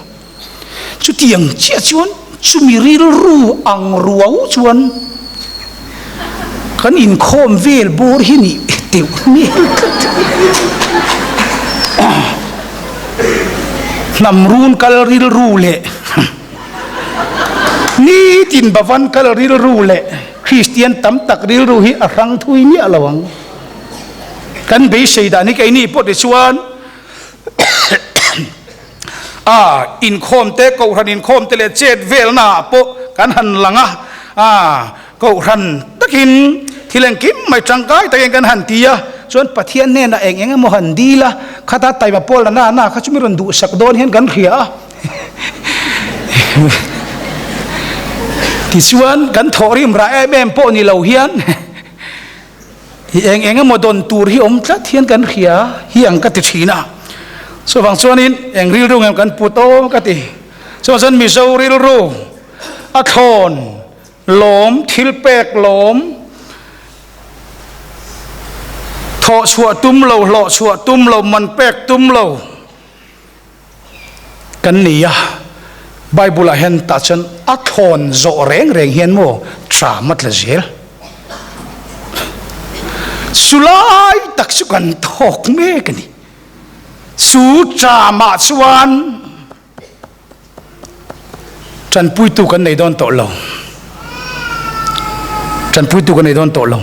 Chutiang chiah chuan chumi rilru ang ruau chuan kan inkhawm vel bawr hi nih teuh hmel tlat. Hnam run kal rilru leh nitin Bhavan kal rilru leh Kristian tam tak rilru hi a hrang thui miah lo ang. Kan beisei dan hi keini pawh tichuan A, inkhawm te, kohhran inkhawm te leh chet velna ah pawh kan han lang a, a, kohhran takin thil engkim mai tangkai takin kan han ti a, chuan Pathian hnenah eng eng emaw han dil a, khata taima pawl na na kha chu mi rawn duhsak dawn hian kan hria a, tichuan kan thawhrim rah em em pawh ni lo hian I eng eng emaw dawn tur hi awm tlat hian kan hria hi ang ka ti thin a. Chuvang chuanin eng rilru nge kan put awm ka ti. Chuvang chuan Mizo rilru a thlawn lawm, thil pek lawm, thawh chhuah tum lo, hlawh chhuah tum lo, man pek tum lo kan ni a. Bible ah hian tah chuan a thlawn zawh reng reng hian maw tram a tla zel. Chu lai tak chu kan thawk mek a ni. Chu ṭamah chuan ṭanpuitu kan nei dawn tawh lo. Ṭanpuitu kan nei dawn tawh lo.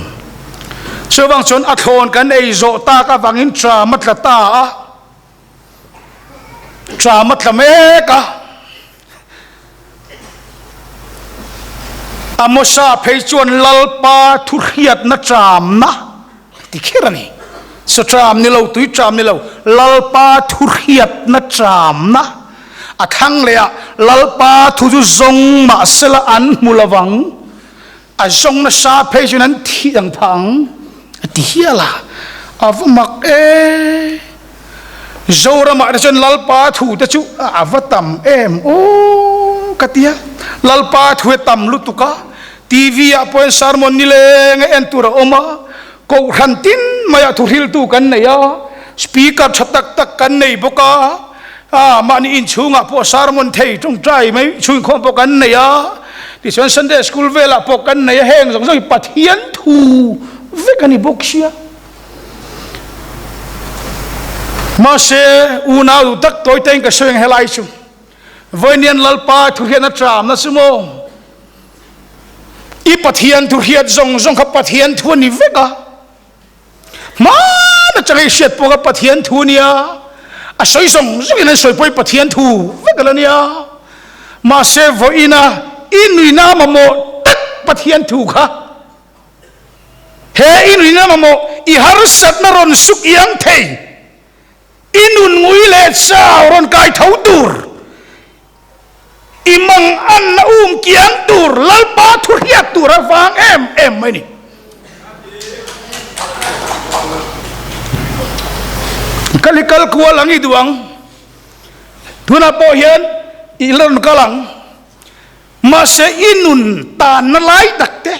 Chuvang chuan a thlawn kan ei zawh tak avangin ṭam a tla ta a. Ṭam a tla mek a. Amosa phei chuan Lalpa thuhriatna ṭamna a ti kher a ni. Sa ṭam ni lo, tui ṭam ni lo, Lalpa thuhriatna ṭamna a thlang leh a, Lalpa thu chu zawng mahsela an hmu lo vang, a zawng nasa phei chuan an thih ang phah ang a ti hial a, a va mak e. Zoramah te chuan Lalpa thu te chu a va tam em aw ka ti a, Lalpa thu hi tam lutuk a, TV ah pawhin sermon ni leng a en tur a awm a, kohhran tin maiah thu hriltu kan nei a, speaker tha tak tak kan nei bawk a, a mahni inchhungah pawh sermon thei tawngtai mai chhungkhawm pawh kan nei a, tichuan Sunday school velah pawh kan nei a, heng zawng zawng hi Pathian thu vek a ni bawk sia. Mahse, unau duh tak tawi tein ka sawi ang helai chu Vawiinian Lalpa thuhriatna tramna chu maw? I Pathian thuhriat zawng zawng kha Pathian thu a ni vek a. Hmaan atanga i hriat pawh kha Pathian thu a nia. A sawi zawng zawngin an sawi pawh i Pathian thu vek a la nia. Mahse, vawiina i nuina mamawh tak Pathian thu kha He i nuina mamawh i harsatna rawn suk iang thei, i nun ngui leh chau rawn kai tho tur, i manganna um kiang tur Lalpa thu hriat tur a vang em em mai ni. Kal hi kal kual ang i duh ang, tunah pawh hian i la rawn kal ang. Mahse i nun tanna lai tak te,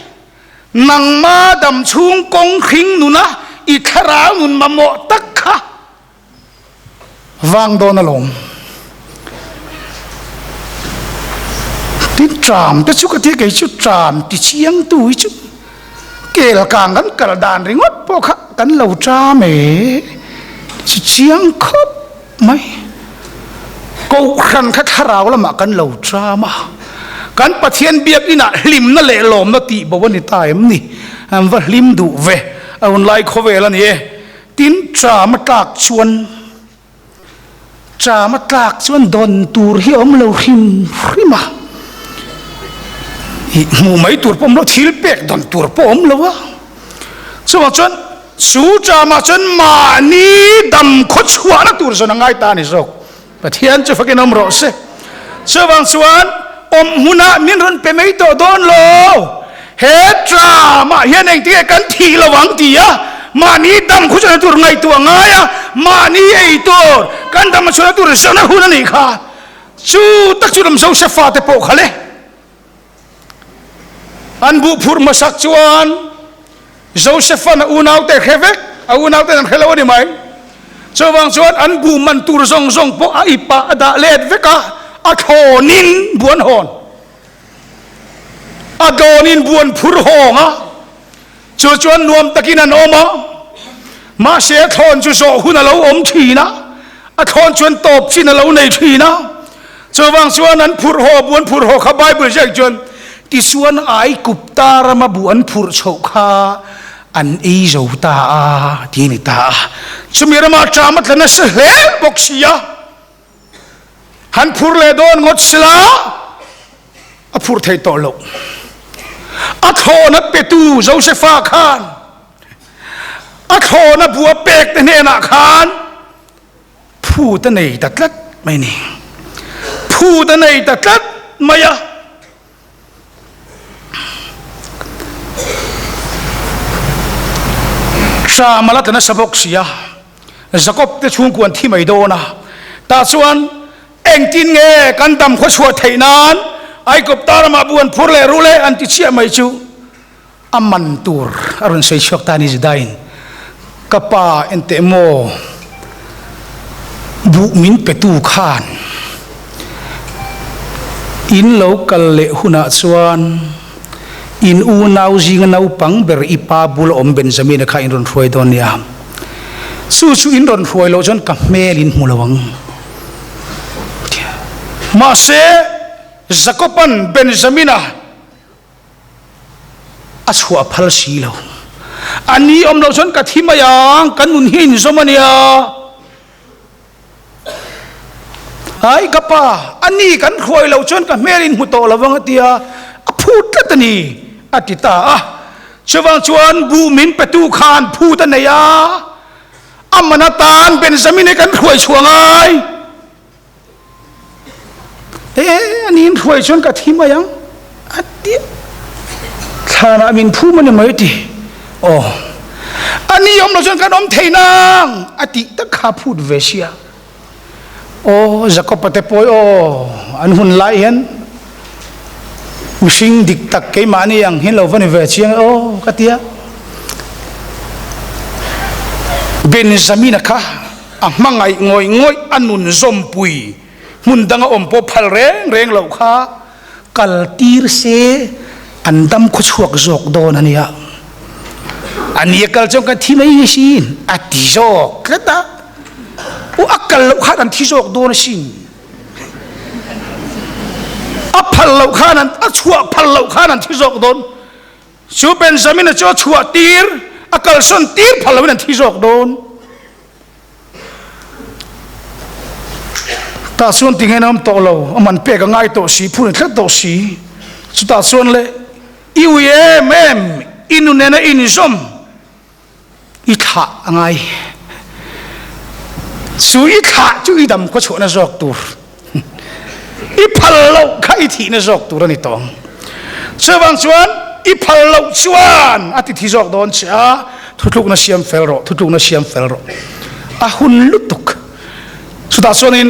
nangma dam chhung kawng hring nuna i thlarau nun mamawh tak kha vang dawn alawm. Tin tram te chu ka tia kei chu tram ti chiang tu hi chu kel kang kan kal dan ringawt pawh kha kan lo tram e chu chiang khawp mai. Kohhran kha thlarau lamah kan lo ṭam a, kan Pathian biakinah hlimna leh lawmna tih bo a ni ta em ni? An va hlim duh ve, a hun lai khawvel a ni e. Tin, ṭam a tlak chuan, ṭam a tlak chuan dawn tur hi a awm lo hrim hrim a, hmuh mai tur pawh a awm lo, thil pek dawn tur pawh a awm lo a. Chuvang chuan chu ṭamah chuan mahni dam khaw chhuahna tur zawn a ngai ta a ni zawk. Pathian chu fakin awm rawh se. Chuvang chuan awm hmunah min rawn pe mai tawh dawn lo. He ṭamah hian engtinge kan thih lo ang ti a, mahni dam khaw chhuahna tur ngaihtuah a ngai a, mahni ei tur kan dam chhuahna tur zawn a hun a nih kha. Chu tak chu Ramzosefa te pawh kha le. An buh phurh hmasak chuan Josephan a unaute hre vek, a unauten an hre lo a ni mai. Chuvang chuan an buh man tur zawng zawng pawh a ipah a dah let vek a, a thlawnin buh an hawn. A dawnin buh an phur hawng a, chu chuan nuam takin an awm a. Mahse a thlawn chu zawh hun a lo awm thin a, a thlawn chuan tawp chin a lo nei thin a. Chuvang chuan an phurh haw, bu an phurh haw kha Bible ziak chuan tichuan Aigupta rama bu an phurh chhoh kha an ei zo ta a ti a ni ta a. Chumi ramah ṭam a tla nasa hle bawk si a, han phurh leh dawn ngawt sila a phurh thei tawh loh. A thlawhna petu Josefa khan a thlawhna bu a pek te hnenah khan Phut a nei ta tlat mai ni. Phut a nei ta tlat mai a. Ṭam a la tla nasa bawk si a, Jakob te chhungkua an thi mai dawn a. Tah chuan engtin nge kan dam khawchhuah theih nan Aigupta ramah bu an phur leh rul e an ti chiah mai chu. A man tur a rawn sawi chhuak ta a ni Judain, Ka pa enteh maw, buh min petu khan in lo kal leh hunah chuan In unau zinga naupang ber i pa bula awm Benjamina kha in rawn hruai dawn nia. Chu chu in rawn hruai loh chuan ka hmel in hmu lo ang. Mahse, Jakoba'n Benjamina a chhuah phal si lo. A ni awm loh chuan ka thi mai ang, ka nun hi inzawm a nia. Ai ka pa, a ni kan hruai loh chuan ka hmel in hmu tawh lo vang a tia, a phut tlat a ni, a ti ta a. Chuvang chuan buh min petu khan phut a nei a, a man atan Benjamin hi kan hruai chhuah ngai. E, a ni in hruai chuan ka thi mai ang, a ti a. Thlanah min phum a ni mai ti. Aw, a ni awm lo chuan kan awm thei nang, a tih tak kha phut ve sia. Aw, Jakob-a te pawi aw, an hun lai hian mihring dik tak keimahni ang hi lo va ni ve chiang e aw, ka ti a. Benjamina kha A hmangaih ngawih ngawih a nun zawmpui hmun danga awm pawh phal reng reng loh kha kal tir se an dam khaw chhuak zawk dawn a nia. A nia kal chuan kan thi mai asin a ti zawk tlat a. U a kal loh khan an thi zawk dawn asin. A phal loh khan an a chhuah phal loh khan an thi zawk dawn. Chu Benjamina chu a chhuah tir, a kalsawn tir phal loin an thi zawk dawn. Tah chuan tinge na awm tawh lo, a man pek a ngai tawh si, phun a thlet tawh si. Chutah chuan le, i ui em em, i nu nena inzawm, i thlah a ngai. Chu i thlah chu i dam khaw chhuahna zawk tur, i phal loh kha i thihna zawk tur a ni tawh ang. Chuvang chuan i phal loh chuan a ti thi zawk dawn che a, thutlukna siam fel rawh, thutlukna siam fel rawh. A hun lutuk. Chutah chuanin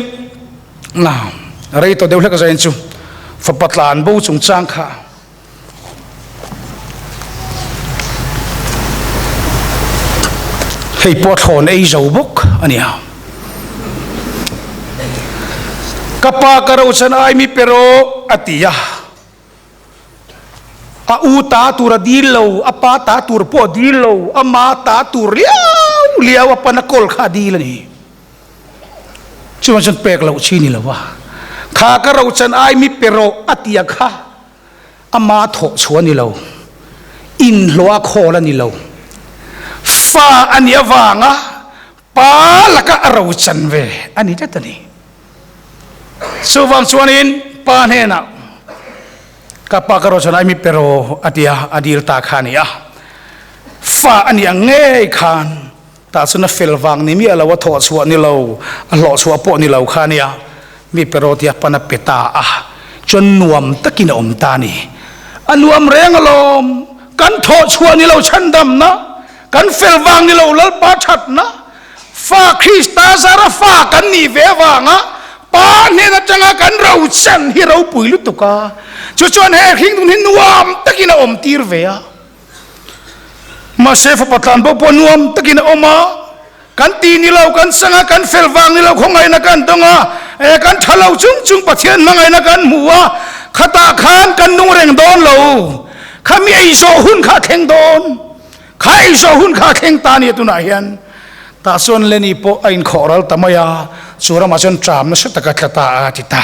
na rei tawh deuh hlek a zain chu fapa tlan bo chungchang kha Hei pawh thlawn ei zo bawk a nia. Ka pa ka rochan ai mi pe rawh a ti a. A u ta tur a dil lo, a pa ta tur pawh a dil lo, ama ta tur liau liau a pan a kawl kha a dil a ni. Chuan chuan pek loh chi ni lo a. Kha ka rochan ai mi pe rawh a ti a kha. Ama thawh chhuah a ni lo, inhlawh a khawl a ni lo. Fa a nih avanga pa laka a rochan ve a ni tlat a ni. Chuvang chuanin pa hnenah, Ka pa ka rochan ai mi pe rawh a ti a, a dil ta kha a ni a. Fa a nih ang ngei khan tah chuan a fel vang ni miah lo, a thawh chhuah ni lo, a hlawh chhuah pawh ni lo kha a nia, mi pe rawh tia pan a pe ta a, chuan nuam takin a awm ta a ni. A nuam reng alawm, kan thawh chhuah ni lo chhandamna, kan fel vang ni lo Lalpa thatna, fa Krista zara fa kan nih ve avanga Pa hnen atanga kan rochan hi ropui lutuk a, chu chuan he hringnun hi nuam takin a awm tir ve a. Mahse fapa tlan bo pawh nuam takin a awm a, kan ti ni lo, kan sang a, kan fel vang ni lo, khawngaihna kan dawng a, e kan tha lo chung chung Pathian hmangaihna kan hmu a, khatah khan kan nung reng dawn lo, khami ei zawh hun kha a thleng dawn, kha ei zawh hun kha a thleng ta a ni tunah hian tah chuan Lenny pawh a inkhawh ral ta mai a, chu ramah chuan ṭam nasa taka tla ta a ti ta.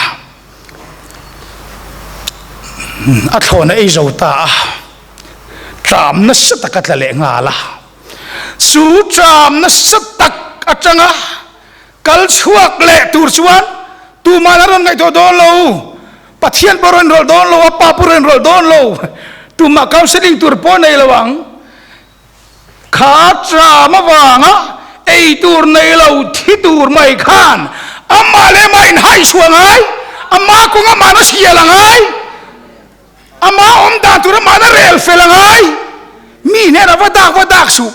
A thlawn a ei zo ta a. Ṭam nasa tak a tla leh nghal a, chu ṭam nasa tak aṭanga kal chhuak leh tur chuan tuman a rawn ngaihtuah dawn lo, Pathian pawh a rawn rawlh dawn lo, a pa pawh a rawn rawlh dawn lo, tumah counselling tur pawh a nei lo ang. Kha ṭam avanga ei tur nei lo thi tur mai khan amah leh amah inhaihchhuah ngai, ama kawng amah na sial a ngai. Amah awm dan tur amah na rel fel a ngai. Mi hnenah va dak va dak suh.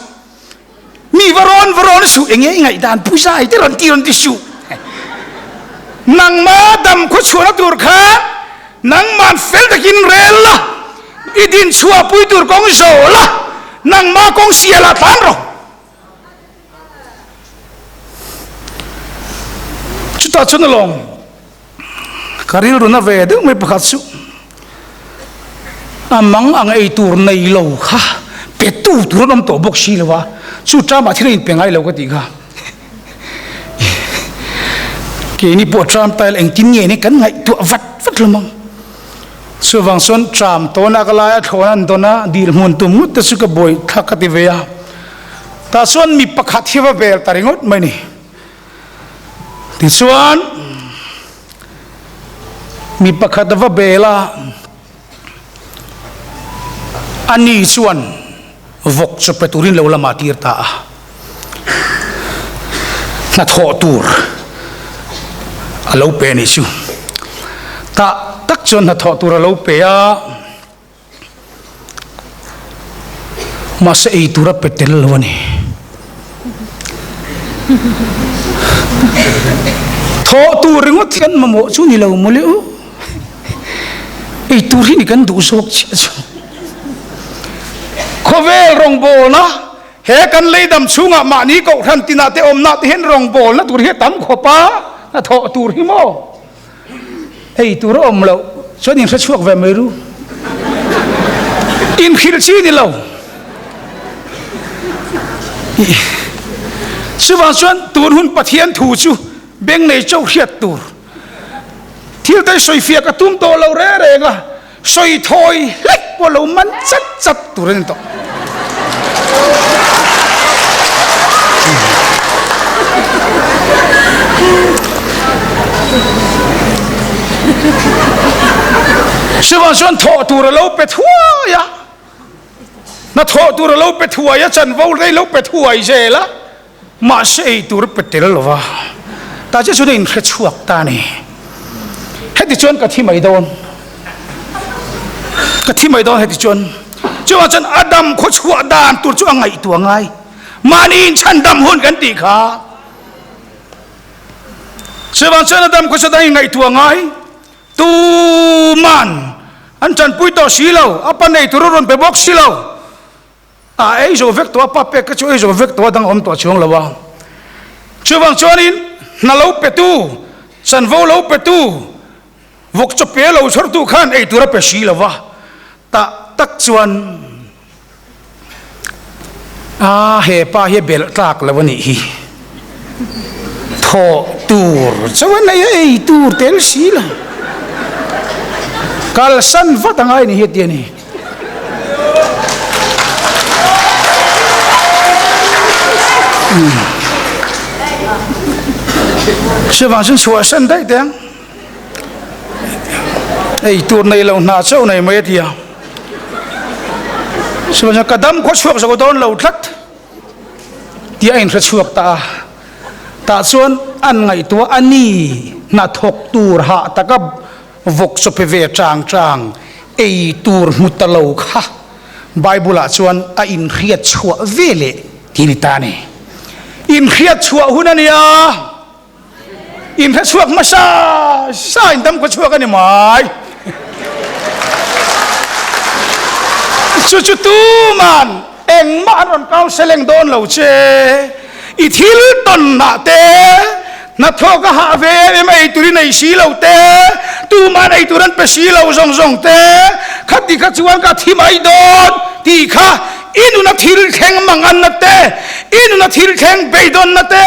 Mi va rawn va rawn suh. Enge i ngaihdan pu zai te rawn ti rawn ti suh. Nangma dam khaw chhuahna tur khan nangman fel takin rel la, i din chhuah pui tur kawng zawh la, nangma kawng sial ah tlan rawh. Chutah chuan alawm ka rilru na ve deuh mai pakhat chu. A mang ang ei tur nei lo kha petu tur an awm tawh bawk si lo a, chu tramah thil a inpe ngai lo ka tih kha. Keini pawh tram tail engtin nge ni kan ngaihtuah vat vat hlawm ang. Chuvang chuan tram tawna ka laia thlawn an dawn a, dil hmun tum ngawt te chu ka buai thlak ka ti ve a. Tah chuan mi pakhat hi va vel ta ringawt mai ni. Tichuan mi pakhat a va bel a, ani chuan vawk chaw pe turin lo lamah tir ta a, hnathawh tur a lo pe a nih chu. Tah tak chuan hnathawh tur a lo pe a. Mahse ei tur a pe tel lo a ni. Thawh tur ringawt hi kan mamawh chu ni lo mawle u. Ei tur hi ni kan duh zawk chiah chu. Khawvel rawngbawlna he kan leidam chhungah mahni kohhran tinah te awmna te hian rawngbawlna tur hi a tam khawp a, hnathawh tur hi maw? Ei tur a awm loh chuan in hrechhuak ve mai ru. In hrilh chi ni lo. Chuvang chuan tun hun Pathian thu chu beng nei chauh hriat tur. Thil te sawifiah ka tum tawh lo reng reng a. Sawi thawi hlek pawh lo man chat chat tur a ni tawh. Chuvang chuan thawh tur a lo pe thuai a, hna thawh tur a lo pe thuai a, chanvo rei lo pe thuai zel a. Mahse ei tur pe tel lo va, tah chiah chuan a inhre chhuak ta a ni. Heti chuan ka thi mai dawn, ka thi mai dawn heti chuan. Chuvang chuan a dam khaw chhuah dan tur chu a ngaihtuah ngai. Mahni inchhan dam hun kan tih kha. Chuvang chuan a dam khaw chhuah dan ingaihtuah ngai. Tuman an tanpui tawh si lo, a pa nei tur a rawn pe bawk si lo. A ei zo vek tawh a, pa pek kha chu ei zo vek tawh a, dang awm tawh chuang lo a. Chuvang chuanin hna lo petu, chanvo lo petu, vawk chaw pe lo chhawrtu khan ei tur a pe si lo va, tah tak chuan a he pa hi a belh tlak lo a nih hi. Thawh tur chuan ei a ei tur tel si lo. Kalsan vat a ngai ni hi a ti a ni. Chuvang chuan chhuahsan daih teh ang. Ei tur nei lo hna chauh nei mai a ti a. Chuvang chuan ka dam khaw chhuak zo dawn lo tlat tih a inhre chhuak ta a. Tah chuan an ngaihtuah a ni hnathawk tur hah taka Vawk chaw pe ve chang chang ei tur hmu ta lo kha Bible ah chuan a inhriat chhuah ve leh ti ni ta ni. Inhriat chhuah hun a nia, inhre chhuak hmasa sa in dam khaw chhuak a ni mai. Chu chu tuman engmah an rawn counselling dawn lo che. I thil tawn hnah te, hnathawk a hah ve em em a ei tur i nei si lo te, tuman ei tur an pe si lo zawng zawng te, khati kha chuan ka thi mai dawn tih kha i nuna thil thleng manganna te, i nuna thil thleng beidawnna te,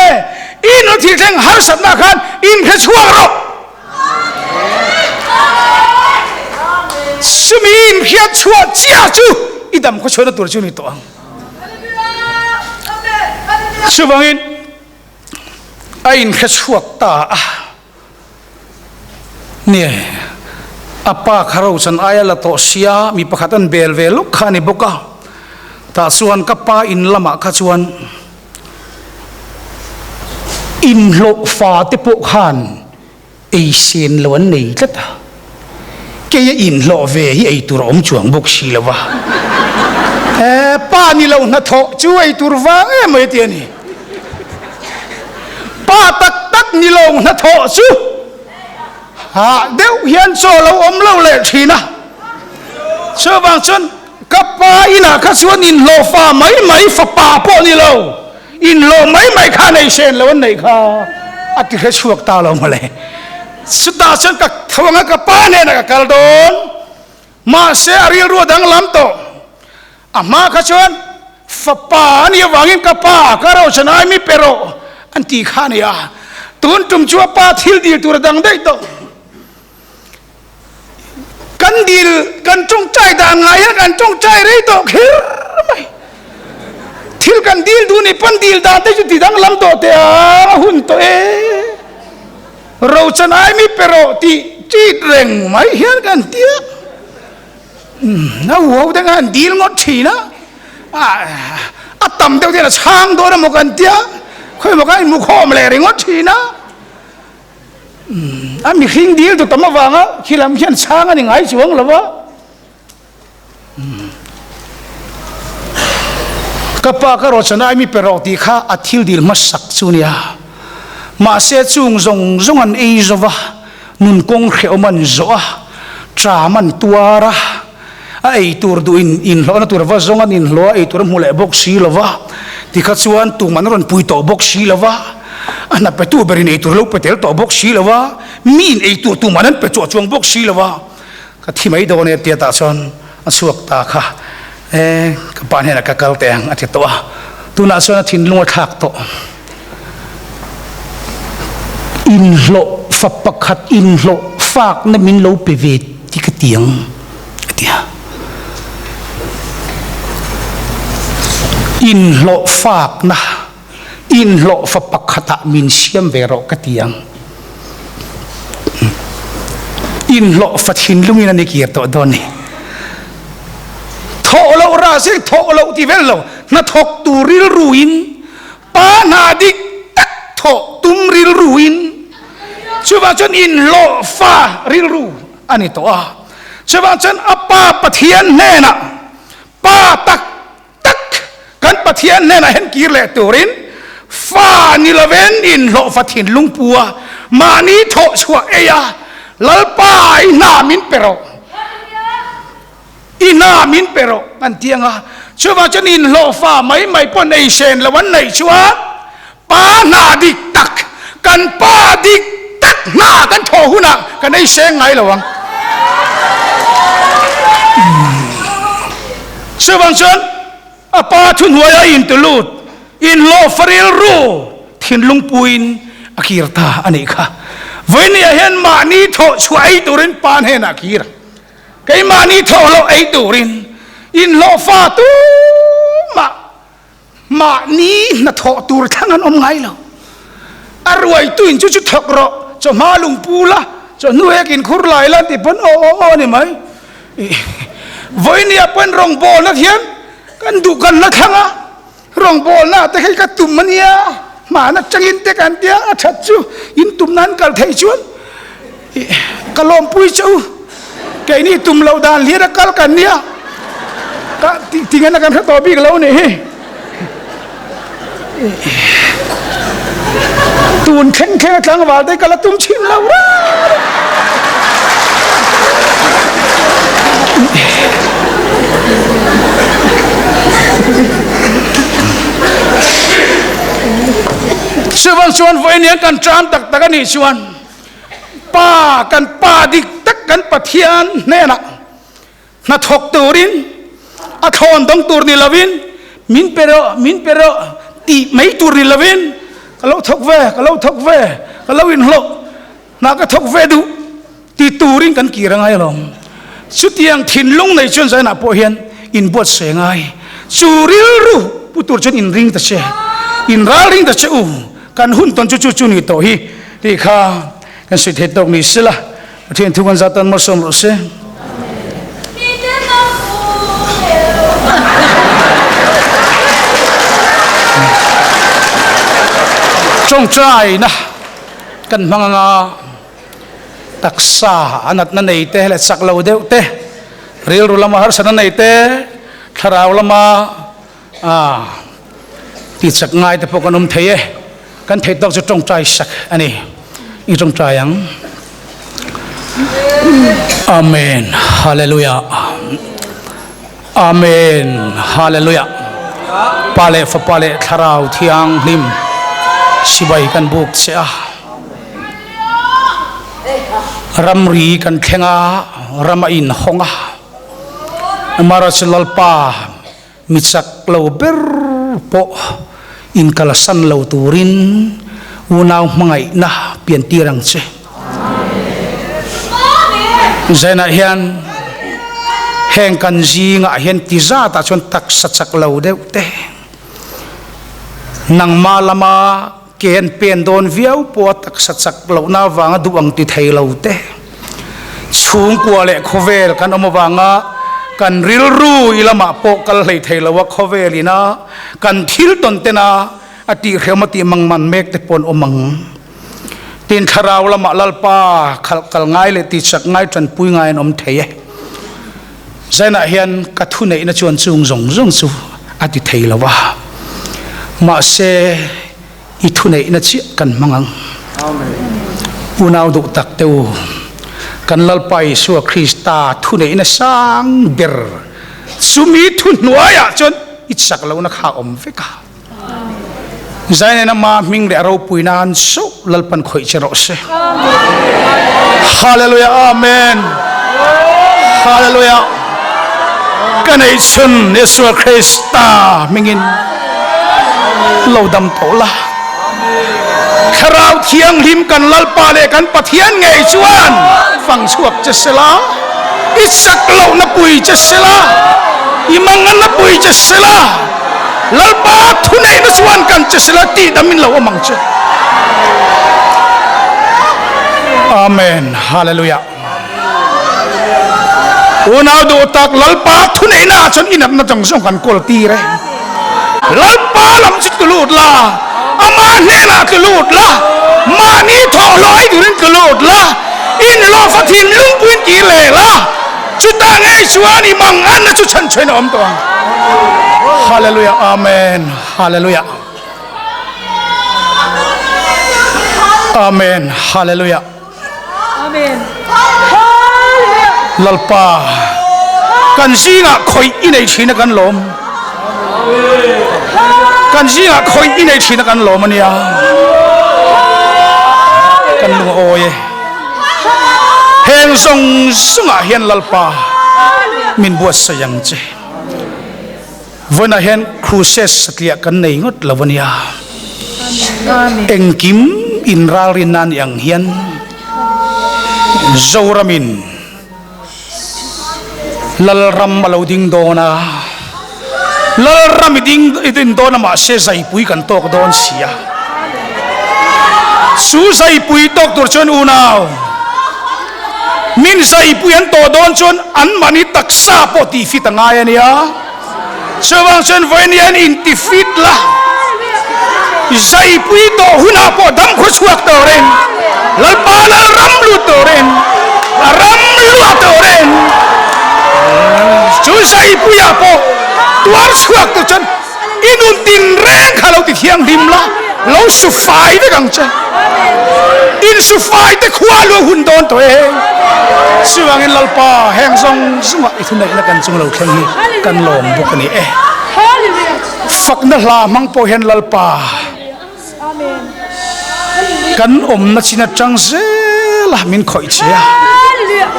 i nuna thil thleng harsatna khan inhre chhuak rawh. Chumi inhriat chhuah chiah chu i dam khawchhuahna tur chu ni tawh ang. Chuvangin a inhre chhuak ta a, nie a pa kha rochan aia la tawh sia mi pakhat an bel ve lawk kha a ni bawk a, tah chuan ka pa in lamah kha chuan inhlawhfa te pawh khan Ei sen lo an nei tlat a, kei a inhlawh ve hi ei tur a awm chuang bawk si lo va. E, pa ni lo hnathawh chu ei tur vang em mai ti a ni. Pa tak tak ni lo hnathawh chu hah deuh hian chaw lo awm lo leh thin a. Chuvang chuan ka pa inah kha chuan inhlawh fa mai mai fapa pawh ni lo. Inhlawh mai mai kha nei sen lo an neih kha a ti hre chhuak ta lo mawle. Chutah chuan ka tho anga ka pa hnenah ka kal dawn. Mahse a rilru a danglam tawh. A hma kha chuan fapa a nih avangin ka pa ka rochan ai mi pe rawh an ti kha a ni a. Tun tum chu a pa thil dil tur a dang daih tawh. Kan dil kan tawngtai dan ngai hian kan tawngtai rei tawh kher mai. Thil kan dil duh ni pawn dil dan te chu ti danglam tawh teh a, a hun tawh e. Rochan ai mi pe rawh tih ṭit reng mai hian kan ti a. A uau te khan dil ngawt thin a, a tam deuh hian a chhang dawn emaw kan tia, khawi emaw khan inhmu khawm leh ringawt thin a, a mihring dil tu tam avanga khi lam hian chhang a ni ngai chuang lo va. Ka pa ka rawchana ai mi pe rawh tih kha a thil dil hmasak chu nia, mahse chung zawng zawng an ei zo va, Nun kawng hrehawm an zawh a, ṭam an tuar a, a ei tur duh in inhlawhna tur va zawng an inhlawh a, ei tur a hmu leh bawk si lo va, tikha chuan tum an rawn pui tawh bawk si lo va, a hna petu berin ei tur lo pe tel tawh bawk si lo va, miin ei tur tuman an pe chuah chuang bawk si lo va, ka thi mai dawn e tia tah chuan a chhuak ta kha, e ka pa hnenah ka kal teh ang a ti tawh a, tunah chuan a thinlung a thlak tawh. Inhlawh fa pakhat inhlawh fakna min lo pe ve ti ka ti ang a ti a. Inhlawh fakna inhlawh fa pakhatah min siam ve rawh ka ti ang. Inhlawh fa thinlungin a ni kir tawh dawn ni. Thawh loh rah se thawh loh ti vel lo, hnathawk tur rilruin Pa hna dik tak thawh tum rilruin chuvang chuan inhlawhfa rilru a ni tawh a. Chuvang chuan a Pa Pathian hnenah Pa tak tak kan Pathian hnenah hian kir leh turin fa ni lovin inhlawhfa thinlung pu a, mahni thawh chhuah ei a, Lalpa i hna min pe rawh. I hna min pe rawh an ti ang a, chuvang chuan inhlawhfa mai mai pawh nei sen lo an neih chuan pa hna dik tak, kan pa dik tak hna kan thawh hunah kan ei seng ngai lo ang. Chuvang chuan a pa thuhnuaia intulut, inhlawhfa rilru thinlung puiin a kir ta a nih kha. Vawinia hian mahni thawh chhuah ei turin pa hnenah a kir ang. Keimahni thawhloh ei turin inhlawhfa tumah mahni hnathawh tur thlang an awm ngai lo. A ruaituin chu chu thawk rawh, chawhma lungpu la, chawhnu hek inkhur lai la tih pawn aw aw aw a ni mai. Vawinia pawn rawngbawlna thiam kan duh kan la thlang a, rawngbawlna te kha ka tum a nia, hmana tangin te kan tia a that chu in tum nan kal thei chuan ka lawmpui che u, keini tum loh dan hlir a kal kan nia, ka tingan a kan hre tawh bik lo nih hi. Tun thleng thleng a tlangval te ka la tum chhin lo reng. Chuvang chuan vawiin hian kan ṭam tak tak a nih chuan Pa kan Pa dik tak kan Pathian hnenah Hnathawk turin a thlawn dawng tur ni lovin min pe rawh, min pe rawh tih mai tur ni lovin ka lo thawk ve, ka lo thawk ve, ka lo inhlawh, hna ka thawk ve duh ti turin kan kir a ngai alawm. Chutiang thinlung nei chuan zainah pawh hian inbuatsawi a ngai. Chu rilru pu tur chuan inring ta che, inralring ta che u, kan hun tawn chu chu chu ni tawh hi tih kha kan sawi thei tawk ni sela. Pathian thu kan zat tan malsawm rawh se. Tawngtaina kan hmang anga taksa a natna nei te leh chak lo deuh te, rilru lama harsatna nei te, thlarau lama ti chak ngai te pawh kan awm thei e. Kan theih tawk chu tawngtai sak a ni. I tawngtai ang. Amen. Hallelujah. Amen. Hallelujah. Pa leh Fapa leh Thlarau Thianghlim sibai kan buk che a. Ramri kan thleng a, ram a inhawng a. Amaherawhchu Lalpa mi chak lo ber pawh inkalsan lo turin unau hmangaihna piantir ang che. Zainah hian heng kan zingah hian ti zatah chuan taksa chak lo deuh te, nangmah lama ke an pen dawn viau pawha taksa chak lohna avanga duh ang ti thei lo te, chhungkua leh khawvel kan awm avanga kan rilru i lamah pawh kal hlei thei lo a khawvel ina kan thil tawn tena a tihhrehawm a tih mangman mek te pawh an awm ang. Tin thlarau lamah Lalpa khalh kal ngai leh tihchak ngai tanpui ngai an awm thei e. Zainah hian ka thuneihna chuan chung zawng zawng chu a ti thei lo a, mahse i thuneihna chiah kan hmang ang. Unau duh tak te u, kan Lalpa Isua Krista thuneihna sang ber chumi thuhnuaiah chuan i chak lohna kha a awm vek a. Zainen ama hming leh a ropui nan chauh Lalpan khawih che rawh se. Hallelujah Amen. Hallelujah. Ka nei chhun Isua Krista hmingin lo dam tawh la. Thlarau Thianghlim kan Lalpa leh kan Pathian ngei chuan fang chhuak che sela, i chak lohna pui che sela, i manganna pui che sela, Lalpa thuneihna chuan kan che sela tih dam in lo awm ang che. Amen. Hallelujah. Unau duh tak Lalpa thuneihna ah chuan inatna zawng zawng kan kawl tir e. Lalpa lam chu tlu lut la, ama hnenah tlu lut la, mahni thawhhlawh ei turin tlu lut la, inhlawhfa thinlungpuiin kir leh la. Chutah ngei chuan i manganna chu chhanchhuain a awm tawh ang. Hallelujah Amen Hallelujah Amen Hallelujah Amen Hallelujah Lalpa kan zingah khawih i nei thin a kan lawm kan zingah khawih i nei thin a kan lawm ania kan lung a awi e. Heng zawng zawngah hian Lalpa min buatsaih ang che. Vawiinah hian Crusade satliah kan nei ngawt lo a nia. Engkim inralrinna ni ang hian Zoramin Lalram a lo ding dawn a, Lalram i ding i din dawn a mahse zaipui kan tawk dawn si a. Chu zaipui tawk tur chuan unau min zaipui an tawh dawn chuan anmahni taksa pawh tih fit a ngai a nia. Chuvang chuan vawiin hian inti fit la, zaipui tawh hunah pawh dam khaw chhuak turin, Lalpa lal ram lut turin, a ram luah turin, chu zaipuiah pawh tuar chhuak tur chuan i nun tinreng kha lo ti thianghlim la, lo su fai vek ang che. In su fai te khua luah hun dawn tawh e. Chuvangin Lalpa heng zawng zawngah i thuneihna kan chung lo thleng hi kan lawm bawk a ni e. Fakna hla hmang pawh hian Lalpa kan awmna chin atang zel a min khawih che a.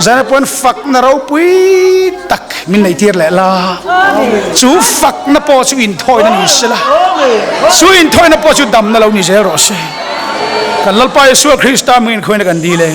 Zana pawn fakna ropui tak min neih tir leh la. Chu fakna pawh chu inthawina ni se la. Chu inthawina pawh chu damna lo ni zel rawh se. Kan Lalpa Isua Krista hmingin khawina kan dil e.